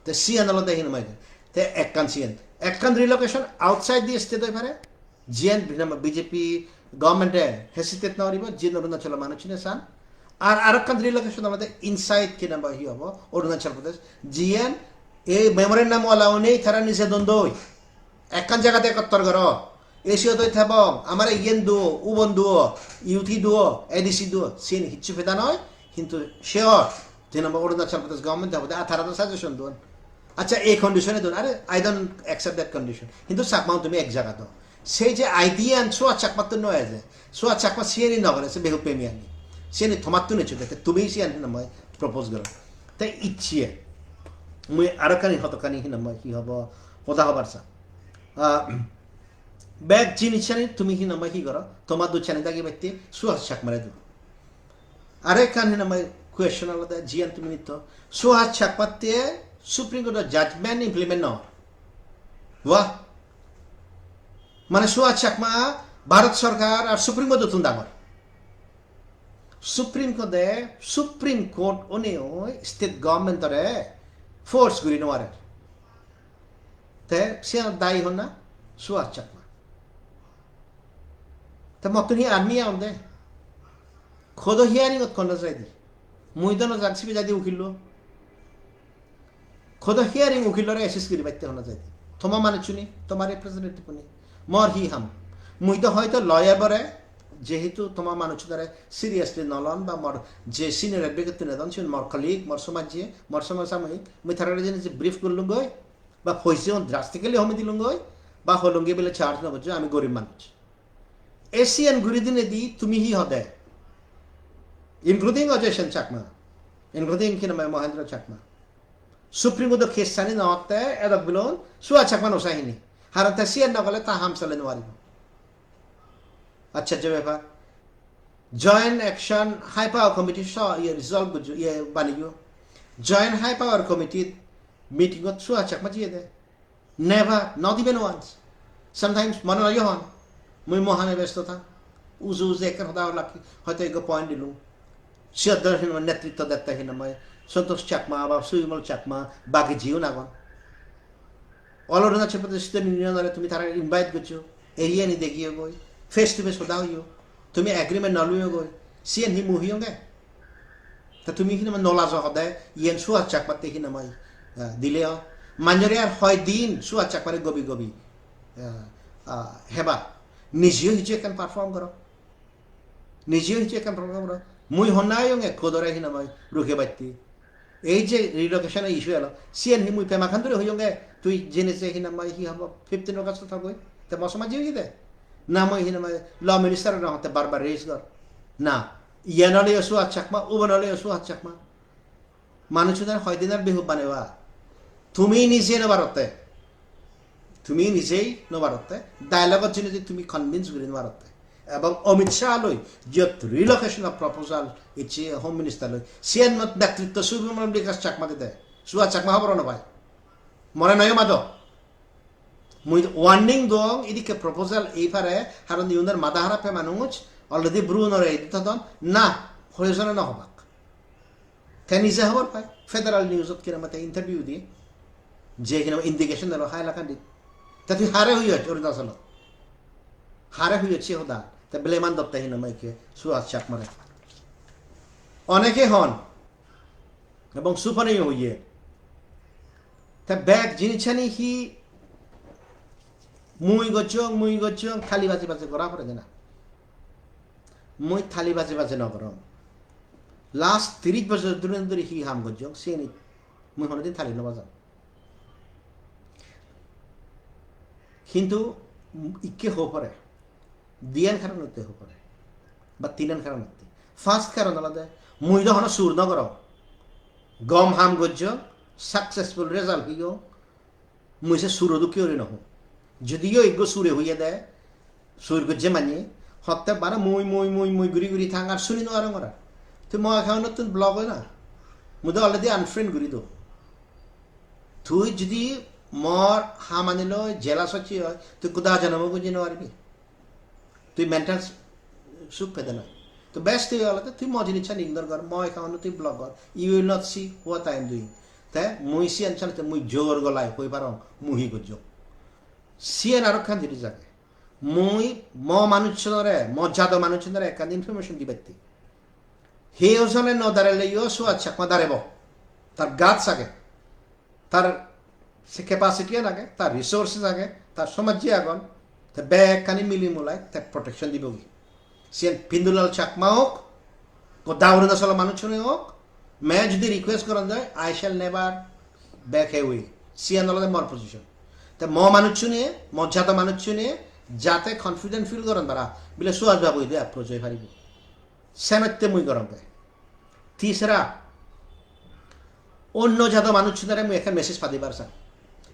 Te siyan olode hinamai. Te ekkan siyan. Ekkan relocation outside the state oi pare. Jiyan hinamai B J P government-e hesitate no goribo, jiyan Arunachal manuchune san. Ar arokkan relocation olode inside hinamai hi hobo, Arunachal Pradesh. Jiyan ei memorandum wala unei tara nije dondoi. Ekkan jagate ekottor goro. Ei siyot oi thebong, amare iyen duo, ubon duo, U T duo, A D C duo, siyen hissu peda noi, hintu sure, je number Arunachal Pradesh government obode, ah, tara do suggestion duon. Accha, ei condition-e duon, are, I don't accept that condition. Hintu Chakma tumi ek jaga do. Sei je idea-an Suhas Chakmattun no eje, Suhas Chakma siyeni no gore, se behuppemi ani. Siyeni tomattun ecche, te tumi siyan hinamai propose goro. Te icche, mui aro kani hoto kani hinamai hi hobo, hoda hobar sa. Ah, bek jinisani tumi hinamai hi goro, toma duchani dagi batte Suhas Chakmare do. Are ekkan hinamai question olode jiyan tumi nitto, Suhas Chakmatte Supreme Court-o judgment implement no. Wah. Mane Suhas Chakma Bharat Sarkar ar Supreme Court-ottun dangor. Supreme Court-e, Supreme Court onei state government-ore force guri no parer. Te siyan dayi honna? Suhas Chakma. Te mottun hi army agonde? Kodo hearing-ot honna jaide? Mui do no jang, sibe jaide ukillo. Kodo hearing ukillore assist guribatte honna jaide? Toma manuchune, toma representative-une. Mor hi ham? Mui do hoito lawyer bore, jehetu toma manuchunore seriously no lon ba mor je senior advocate-tune don, siun mor colleague, mor somajje, mor somajamoi, mui tarare jeni je brief gollung goi, ba poise on drastically homi dilung goi, ba holungi bile charge no gojjo, ami gorib manuj. Asian guri dinedi tumi hi hode? Including Ajay Sen Chakma, including hinamai Mohendra Chakma. Supreme Court-o case sani no otte edok bilon Suhas Chakma no sahini. Haron te siyan no gole ta ham sale no paribo. Accha, je bepar. Joint Action High Power Committee so iye resolve gojjo, iye baniyo. Joint High Power Committee meeting-ot Suhas Chakma jiyede? Never, not even once. Sometimes mone hoy hon, mui mohane besto thang. Uju uju ekkan hoda hollak, hoyto ekko point dilung. Siyot dor hinamai netritto dette hinamai Santosh Chakma ba Subimol Chakma, bagi jiun agon. All Arunachal Pradesh Student Union-ore tumi tara invite goccho, area-ni degiyo goi, face to face hoda hoyo, tumi agreement no luyo goi, siyen hi mui hoyonge? Ta tumi hinamai no lajo hode, iyen Suhas Chakmatte hinamai, ah, dile o. Manjore ar hoi din Suhas Chakmare gobi gobi, ah, ah, heba. Nijeyo hissu ekkan perform goro. Nijeyo hissu ekkan perform goro. Mui honna oyonge kodore hinamai ruke batti. Ei je relocation-o issue elo, siyen hi mui Pema Khandure hoyonge, tui jene je hinamai hi hobo fifteen August-ot thagoi? Te mo somajje oyede? Na mui hinamai law minister-ore hotte bar bar raise gor? Na, iyan oleyo Suhas Chakma, uban oleyo Suhas Chakma. Manuchunore hoi dinor behub baneba? Tumi nije no parotte. Tumi nijei no parotte. Dialogue-ot jeinei je tumi convince guri no parotte. Ebong Amit Shah loi jiyot relocation-o proposal icche Home Minister loi, siyen mot netritto Subimol Bikash Chakma dede. Suhas Chakma hobor no pai. More noyo mado. Mui warning dong, idikke proposal ei pare, haron iunor mada harap pe manuj, already Bru-unore edit hodon, na, proyojone no hobak. Te nije hobor pai, Federal News-ot hinamai te interview di, je hinamai indication dilo Hailakandit. Te tui hare hoyoj Arunachalot? Hare hoyoj se hoda? Te blame-an dotte hinamai ke Suhas Chakmare. Oneke hon, ebong Supane-yo hoye. Te bek jinisani hi mui gocchong, mui gocchong, thali baji baji gora pore de na. Mui thali baji baji no gorong. Last tiris bojor dhuri dhuri hi ham gojjong, siyeni mui honodin tali no bajang. Hintu ikke ho pore, diyan karonotte ho pore, ba tinan karonotte. First karon olode, mui do hono sur no gorong. Gom ham gojjong, successful result peyong, mui se suro dokke guri no hong. Judiyo ekko sure hoye de, sur gojje manye, hotte bana mui, mui, mui, mui guri guri thang ar suni no arong ora. Tui mo account-ottun block oi na. Mui do already unfriend guri do. Tui judi mor hamani loi jealous hocche oi, tui goda jonomo buji no paribi. Tui mental suk pede noi. To best thing olode tui mo jinissan ignore gor, mo account tui block gor. You will not see what I am doing. Te mui siyan sale te mui jor golai hoi parong, mui hi gojjong. Siyan aro ekkan jinis age. Mui mo manuchunore, mo jado manuchunore ekkan information dibatte. He ojone no dareleyo Suhas Chakma darebo. Tar guts age. Tar se capacity an age, tar resources age, tar somajje agon, te bekkani mili mulai te protection dibogi. Siyen Bindulal Chakma ok, goda Arunachalo manuchune ok, me jodi request goron de, I shall never back away. Siyen olode mor position. Te mo manuchune, mo jado manuchune jate confident feel goron tara, bile Suhas babu ide approach oi paribo. Senotte mui gorong de. Tisra, onno jado manuchunore mui ekkan message padibar sang.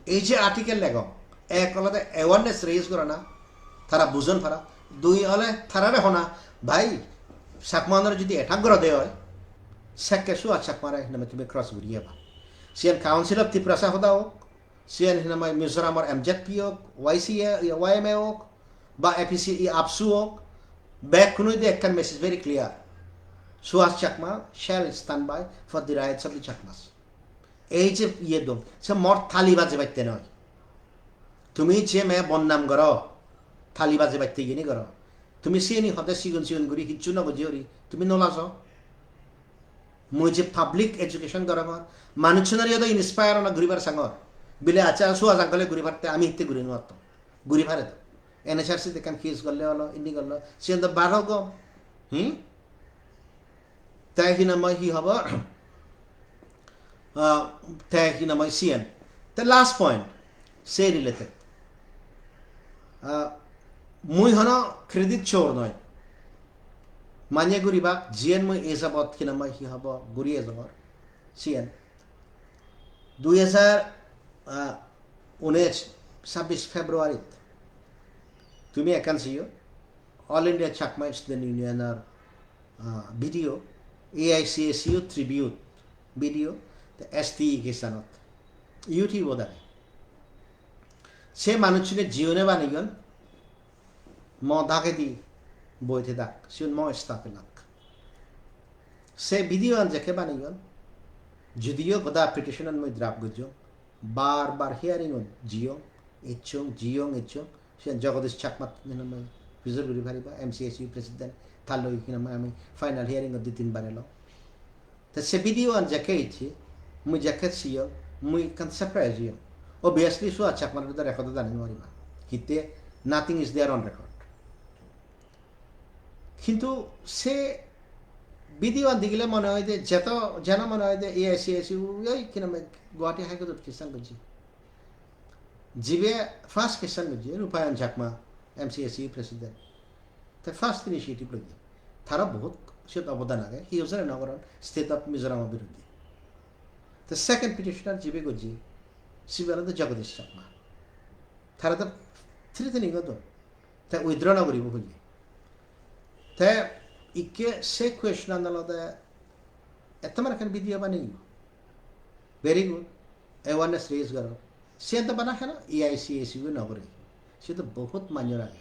Ei je article legong, ek olode awareness raise gorana, tara bujon para. Dui ole tarare hona, bhai, Chakmaunore jodi attack gorode oi, sekke Suhas Chakmare name tumi cross guri eba. Siyan Council of Tiprasa hoda ok, siyan hinamai Mizoramor M Z P ok, Y C A, Y M A ok, ba A P C, AAPSU ok, bekkunoi de ekkan message very clear. Suhas Chakma shall stand by for the rights of the Chakmas. Ei je iye don, se mor tali bajebatte noi. Tumi je me bonnam goro, tali bajebatte iyeni goro. Tumi siyeni hode sigon sigon guri hissu no buji guri, tumi no lajo. Mui je public education gorongor, manuchunore do inspire ona guribar sangor. Bile accha Suhas uncle-e guri parte, ami hitte guri no parto. Guri pare do. N H R C te ekkan case golle olo, indi gollo, siyen do baro gom. Hmm? Te hinamai hi hobo? Ah, te hinamai siyen. Te last point, se related. Ah, mui hono credit chor noi. Manye guribak, jiyen mui ejabot hinamai hi hobo, guri ejabor. Siyen. Dui hajar, ah, unis, sabbis February-t tumi ekkan siyo, All India Chakma Student Union-or, ah, video, A I C S U tribute video, te S T E kisanot, YouTube-ot age. Se manuchune jiyone baneyon, mo dagedi boi thedak, sigun mo staff elak. Se video an jekke baneyon, judiyo goda petition an mui draft gojjong, bar bar hearing ot jiyong, ecchong, jiyong, ecchong, siyan Jagadish Chakma hinamai pujor guri pariba, M C S U president, ta loi hinamai ami final hearing ot di tin bar elo. Te se video an jekke ecche, mui jekke siyong, mui ekkan surprise oyong. Obviously, Suhas Chakmar bidire record ani nw paribong. Hitte nothing is there on record. Hintu se video an degile mone hoy de, jeto jena mone hoy de, A I C S U oi kinamai Guwahati High Court ot case an gojje. Jibe first case an gojje, Rupayan Chakma, M C S U president. Te first initiative loye. Taro bohut siyot obodan age. Hi hojone no goron state of Mizoram-o biruddhe. Te second petitioner jibe gojje, sibe olode Jagadish Chakma. Tara to threatening odon. Te withdraw no guribo hoye. Te ikke se question an olode Ettoman ekkan video baneyo. Very good. Awareness raise goro. Siyan to bana hena A I C S U no gore. Siyan to bohut manjor age.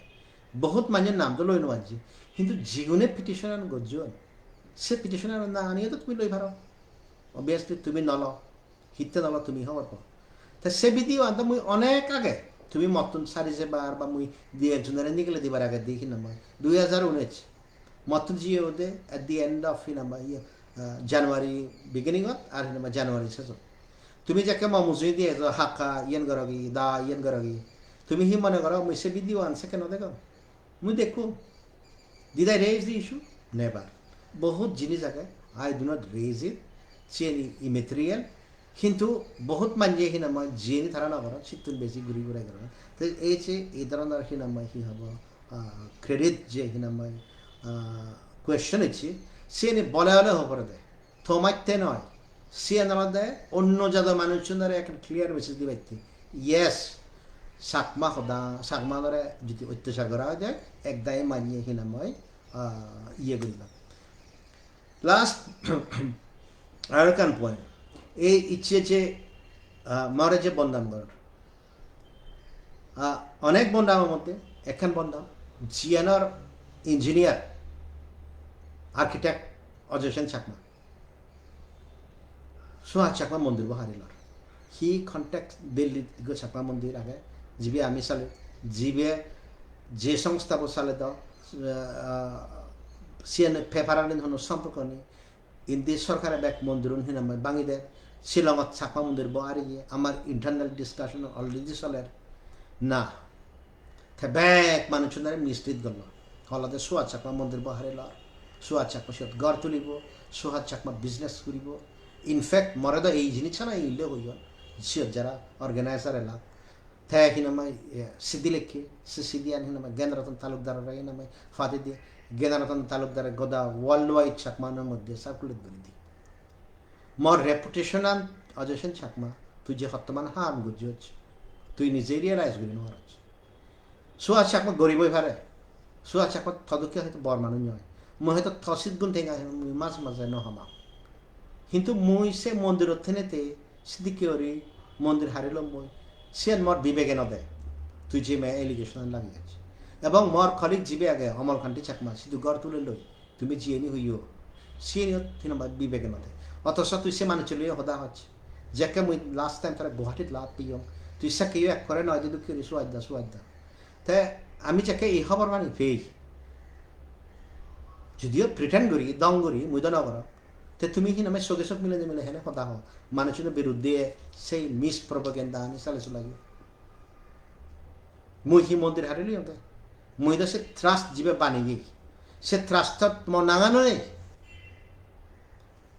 Bohut manjor nam to loi no parji. Hintu jigune petition an gojjon, se petition an nang aniyo to tumi loi paro. Obviously tumi no lo. Hitte no lo tumi hobor po. Te se video an to mui onek age. Tumi mottun sari jebar ba mui di ekjonore nigile dibar age di hinamai. Dui hajar unis. Mottun jiye ode at the end of hinamai, iye, ah, January beginning ot ar hinamai January sejot. Tumi jekke mo mujungedi ejo, hakka iyen gorogi, da iyen gorogi. Tumi hi mone goro mui se video an sekke no degong? Mui dekkum. Did I raise the issue? Never. Bohut jinis age. I do not raise it. Siyeni immaterial. Hintu bohut manje hinamai jiyeni tara no goron, sittun besi guri guri goron. Te ei je ei dhoronor hinamai hi hobo, ah, credit je hinamai, ah, question ecche, siyeni bole bole hoi pore de. Tomatte noi. Siyan olode onno jado manuchunore ekkan clear message dibatte. Yes, Chakma hoda, Chakmanore jodi ottachar gora oi de, ekdagi manye hinamai, ah, iye guri na. Last, aro ekkan point. Ei icche je, ah, more je bodnam goron. Ah, onek bodnamor moddhe ekkan bodnam, jiyanor engineer, architect Ajoy Sen Chakma. Suhas Chakma mondirbo hari lor. Hi contact Delhi go Chakma mondir age, jibe ami sale, jibe je songstha bo sale do, ah, siyan paper ani hono somporko nei. Indi sorkare bek mondirun hinamai bangi der. Shillongot Chakma mondirbo ariye. Amar internal discussion already soler. Na. Te bek manuchunore mistreat gorlo. Holode Suhas Chakma mondirbo hari lor. Suhas Chakma siyot ghor tulibo. Suhas Chakma business guribo. In fact, more do ei jinissan ole hoyon. Siyot jara organizer elak. Te hinamai, eh, sidi lekke, se sidiyan hinamai Gyan Ratan Talukdarore hinamai pade diye. Gyan Ratan Talukdare goda worldwide Chakmaunor moddhe circulate guri di. Mor reputation an Ajoy Sen Chakma, tui je hottoman ham gojjoj, tui nije realize guri nw paroj. Suhas Chakma gorib oi pare, Suhas Chakma to dokke hoyto bor manuj noi. Mui hoyto to sit gun tenga mui maje maje nw hamang. Hintu mui se mondirot thenei te sidikke guri mondir harilong mui. Siyan mor bibege nw de. Tui je me allegation lagiyej. Ebong mor colleague jibe age Amal Kanti Chakma, sidu ghor tule loi. Tumi jiyeni hoyo. Siyeni hinamai bibege nw de. Othoso tui se manuchcho loi hoda hoj. Jekke mui last time tara Guwahatit lab peyong. Tui sekkeyo ekkore noi de dokke guri suhaj da, suhaj da. Te ami jekke ei hobor mani pei. Judiyo pretend guri, dong guri, mui do nw gorong. Te tumi hinamai soge sok mile mile hene hoda ho. Manuchunor biruddhe sei mispropaganda ani sale sulayo. Mui hi mondir harilong te? Mui do se trust jibe baneye. Se trust ot mo nangan nei.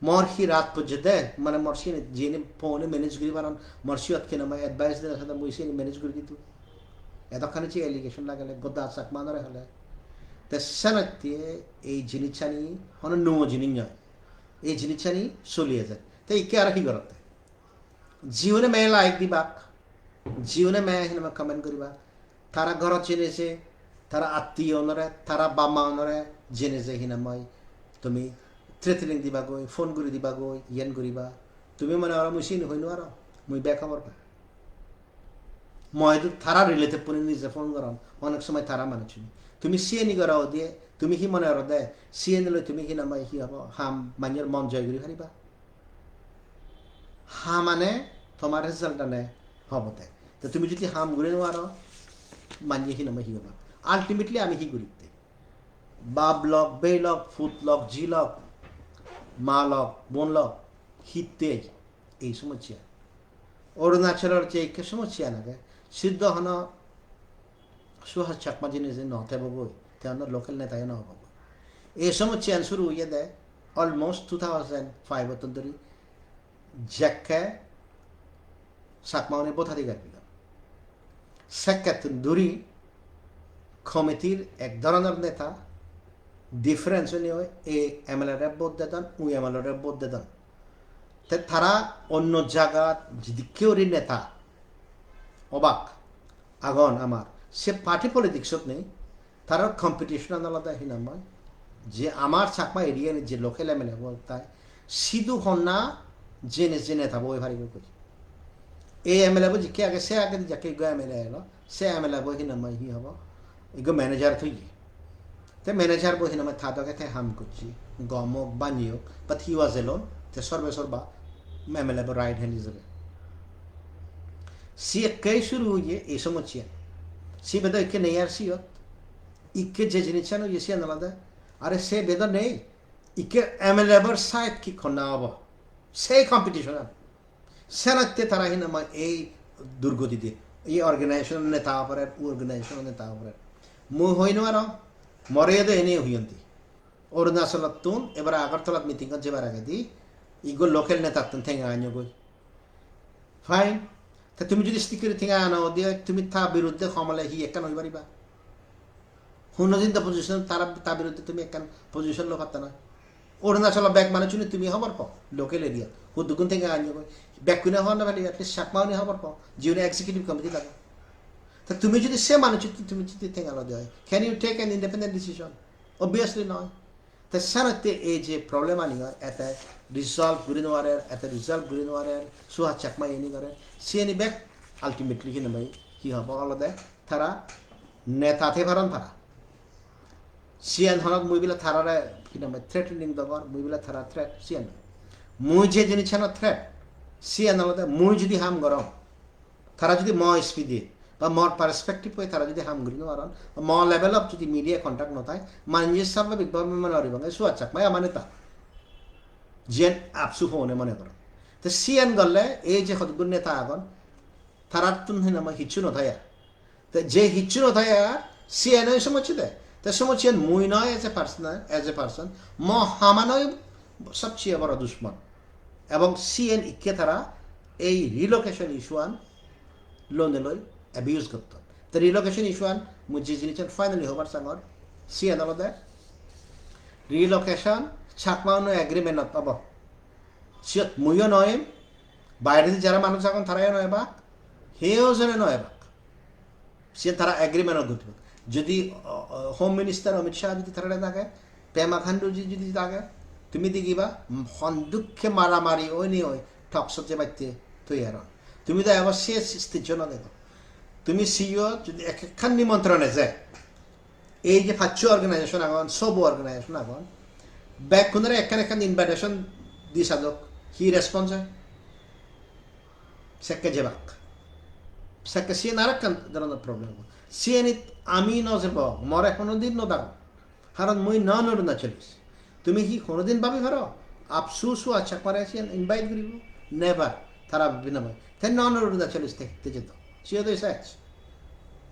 Mor hi rat pojje de, mane mor siyeni jiyeni phone manage guri paron, mor siyot hinamai advice dena sade mui siyeni manage guri ditu. Edokkani je allegation lagele, goda Chakmanore hole. Te senotte ei jinissani hono nuo jinis noi. Ei jinissani soli ejer. Te ikke aro hi gorotte? Jiune me like dibak, jiune me hinamai comment guribak, tara ghorot jeinei je, tara attiyo unore, tara bap ma unore jeinei je hinamai tumi threatening dibagoi, phone guri dibagoi, iyen guriba. Tumi mone goro mui siyeni hoi nw parong, mui bek hobor pai. Mui idu tara relative pune nije phone goron, onek somoy tara manuchchune. Tumi siyeni goro ode, tumi hi mone gorode, siyeni loi tumi hinamai hi hobo, ham manjor mon joy guri pariba? Hamane tomar result ane hobo de. Te tumi jodi ham guri nw paro, manye hinamai hi hobo? Ultimately ami hi guritte? Bap lok, bei lok, put lok, ji lok, ma lok, bon lok, hitte ei somossya? Arunachalor je ikke somossya age, sidu hono Suhas Chakma jeinei je nw thebo goi, te hono local neta yo nw obo goi. Ei somossyan suru oyede almost two thousand five ottun dhuri, jekke Chakmaune vote adhikar pelon. Sekkettun dhuri committee-r ek dhoronor neta, difference-ani oi ei M L A-re vote dedon, ui M L A-re vote dedon. Te tara onno jagat jidikke guri neta obak agon amar, se party politics-ot nei, tarar competition-an olode hinamai je amar Chakma area-ni je local M L A bo tai sidu honna jeinei je neta bo oi paribo goi. Ei M L A bo jikke age, se agedi jekke ekko M L A elo, se M L A bo hinamai hi hobo, ekko manager toye. Te manager bo hinamai ta doge te ham gocche, gom ok, bani ok, but he was alone, te sorbe sorba M L A bo right hand ijebe. Siyekke suru oye ei somossya. Sibe do ikke nei ar siyot. Ikke je jinissan oye siyan olode, are se bedo nei. Ikke M L A bor side ki honna obo? Sei competition an. Senotte tara hinamai ei durgoti de. Ei organization neta oborer, u organization neta oborer. Mui hoi nw parong, more do ene hoyonde. Arunachalottun ebare Agartalat meeting-ot jebar agedi iggo local netattun tenga anogoi. Fine. Te tumi jodi stick guri tenga ano de oi, tumi ta biruddhe homole hi ekkan oi pariba? Hono din to position, tara, ta biruddhe tumi ekkan position loi patta na. Arunachalo bek manuchune tumi hobor po, local area. Hudukkun tenga anogoi. Bekkune hobor no pele, at least Chakma-une hobor po, jiune executive committee-t agon. Te tumi jodi se manuchun tumi jodi tenga lo de oi, can you take an independent decision? Obviously noi. Te senotte ei je problem ani oi, ete resolve guri no parer, ete resolve guri no parer, Suhas Chakma eni gorer, siyeni bek ultimately hi nang hoi, hi hobo olode tara neta thei paron para. Siyan honot mui bile tarare hi nang hoi threatening dogor, mui bile tara threat, siyan noi. Mui je jinisano threat, siyan olode mui jodi ham gorong, tara jodi mo speed-e ba mor perspective-e tara jodi ham guri no paron, ba mo level-ot jodi media contact no thai, manje swabhabik bhabe mone goribong, ei Suhas Chakma ama neta. Jiyen AAPSU hone mone goron. Te siyen gorle ei je hodokkun neta agon, tarattun hi nang hoi hissu no thai ar. Te je hissu no thai ar, siyen oi somosse de. Te somosse iyen mui noi as a person, as a person, mo haman oi sobcheye boro dushmon. Ebong siyen ikke tara ei relocation issue-an lonei loi abuse gotton. Te relocation issue-an mui je jinissan finally hobar sangor, siyen olode relocation Chakma-uno agreement-ot obo. Siyot muiyo no oyem, bairedi jara manuj agon tarayo no ebak, heo jone no ebak. Siyen tara agreement-ot gotibak. Jodi, o, o, Home Minister Amit Shah jodi tarare dage, Pema Khandu ji jodi dage, tumi degiba, mm, hon dukke maramari oinei oi talks-ot jebatte toiyar on. Tumi do ebo se stage-o no dego. Tumi siyot jodi ek ekkan nimontron eje, ei je paccho organization agon, sobo organization agon, bekkunore ekkan ekkan invitation di sadok, hi response oi? Sekke jebak. Sekke siyen arekkan dhoronor problem. Siyenit ami no jebong, more honodin no dago. Karon mui non Arunachalis. Tumi hi honodin babi paro AAPSU Suhas Chakmare siyen invite guribo? Never. Tara bina bai. Te non Arunachalis te, te jeto. Siyot oi sach.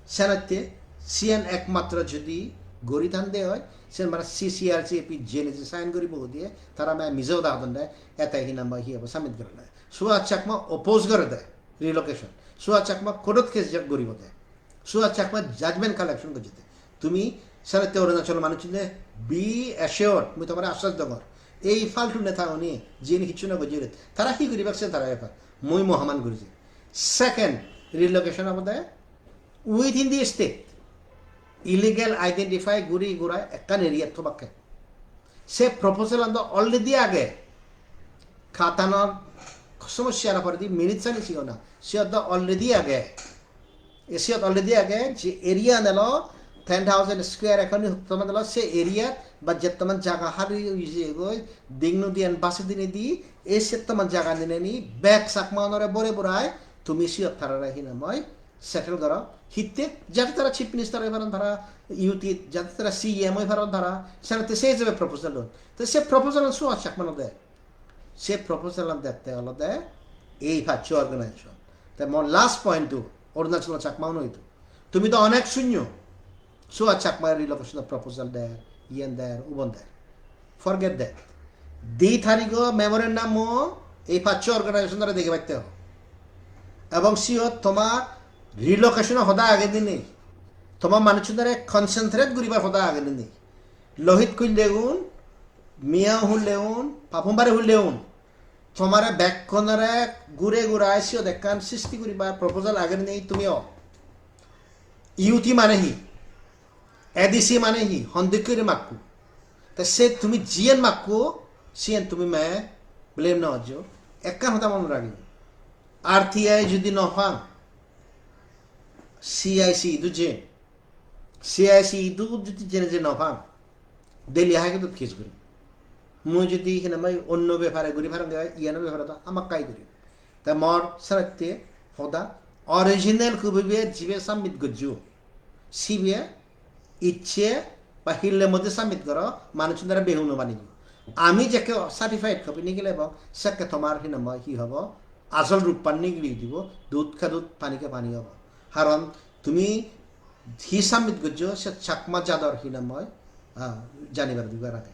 Senotte siyen ekmatro jodi gori than de oi, siyen mane C C R C P jene je sign guribo diye, tara me mijo da hodon de, ete hi nang hoi hi obo submit gorana. Suhas Chakma oppose gore de relocation. Suhas Chakma court-ot case guribo de. Suhas Chakma judgment collection gojje de. Tumi senotte Arunachal manuchune be assured, mui tomare ashwas dongor. Ei faltu neta uni jini hissu no gojje, tara hi guribak sen tara bepar. Mui mo haman guriji. Second, relocation obode within the state. Illegal identify guri gurai ekkan area thobakke. Se proposal an do already age. Katanor somossya na poredi minutes ani siyo na. Siyot do already age. E siyot already age je area an elo ten thousand square acre ni hottoman elo se area ba jettoman jaga hali oye goi ding nodi an basi dinedi e settoman jaga nineni bek Chakma onore bore borai tumi siyot tarare hi nang hoi settle goro. Hitte? Jate tara chief minister oi paron, tara U T, jate tara C E M oi paron tara, senotte se ijebe proposal don. Te se proposal an Suhas Chakma no de. Se proposal an dette olode ei paccho organization. Te mo last point to, Arunachal Chakma uno idu. Tumi to onek sunyo. Suhas Chakma relocation proposal der, iyen der, ubon der. Forget that. Di tarigo memorandum o ei paccho organization dare dege batte ho. Ebong siyot tomar relocation o hoda age ni nei. Tomar manuchunore concentrate guribar hoda age ni nei. Lohit Kuinlegun, Miao Kuinlegun, Papum Pare Kuinlegun. Tomare bekkunore gure gurai siyot ekkan sisti guribar proposal age ni nei tumiyo. U T mane hi? A D C mane hi? Hondikkiri makku. Te se tumi jiyen makku, siyen tumi me blame no hojjo. Ekkan hoda mone ragibo. R T I jodi no pang, C I C idu je. C I C idu jodi jene je no pang, Delhi High Court-ot case guri. Mui jodi hi nang hoi onno bepare guri parong de, iyano bepare do hamakkai guri. Te mor senotte hoda original copy be jibe submit gojjo, sibe icche ba hille moddhe submit goro, manuchunore behum no banibo. Ami jekke certified copy nigilebong, sekke tomar hi nang hoi hi hobo, asol ruppan nigili dibo, dudh ka dudh, pani ka pani hobo. Karon tumi hi submit gojjo, se Chakma jador hi nang hoi, ah, janibar dibar age.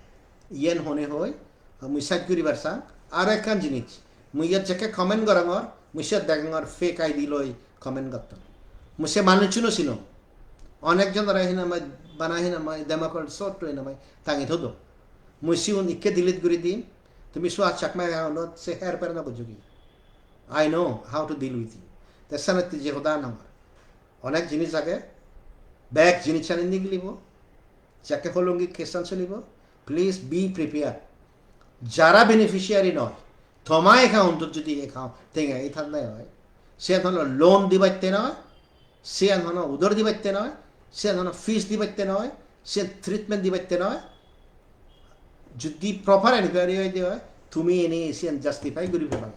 Iyen hone hoi, mui side guribar sang. Aro ekkan jinis, mui iyot jekke comment gorongor, mui siyot degongor fake I D loi comment gotton. Mui se manuchchuno sinong. Onek jonore hinamai, bana hinamai, Democrat sotto hinamai tangi thodo. Mui sigun ikke delete guri dim. Tumi Suhas Chakma account-ot se her per no gojjogi. I know how to deal with you. Te senotte je hoda nangor. Onek jinis age, bek jinisani nigilibo, jekke holongi case-an solibo, please be prepared. Jara beneficiary noi, toma account-ot jodi account tenga ei thak nai oi, siyan hono loan dibatte noi, siyan hono udor dibatte noi, siyan hono fees dibatte noi, siyan treatment dibatte noi. Jodi proper enquiry oide oi, tumi ene siyan justify guri peba.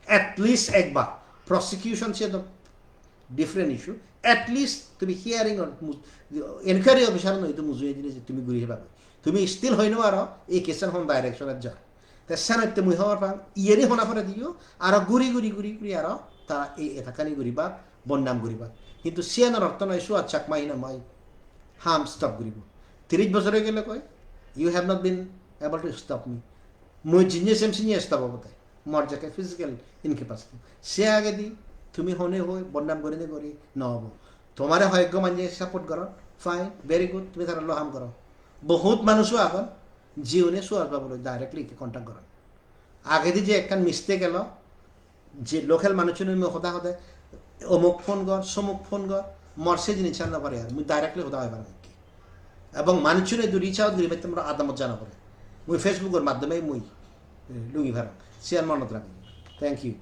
At least ekbar. Prosecution se to different issue. At least tumi hearing or mu-, inquiry officer noi to mujunge jine je tumi guri peba. Tumi still hoi no paro ei case-an hon direction-ot jar. Te senotte mui hobor pang, iyeni hona pore diyo, aro guri guri guri guri aro tara ei attack-ani guribak, bodnam guribak. Hintu siyanor ortho noi Suhas Chakma hinamai ham stop guribo. Tiris bojor oi gele koi, you have not been able to stop me. Mui jinne sem sinne stop obo te. Mor jekke physical incapacity. Se agedi tumi hone hoi bodnam gurine guri no obo. Tomare hoyekko manje support goron, fine, very good, tumi tara loi ham goro. Bohut manujo agon, jiune Suhas Babu loi directly contact goron. Agedi je ekkan mistake elo, je local manuchune mui hoda hode, omuk phone gor, somuk phone gor, mor se jinissan no pare ar, mui directly hoda hoi parong. Ebong manuchune idu reach out guri patte mor adamot jana pore. Mui Facebook-or maddhome mui, eh, lungi parong. Siyan monot ragibak. Thank you.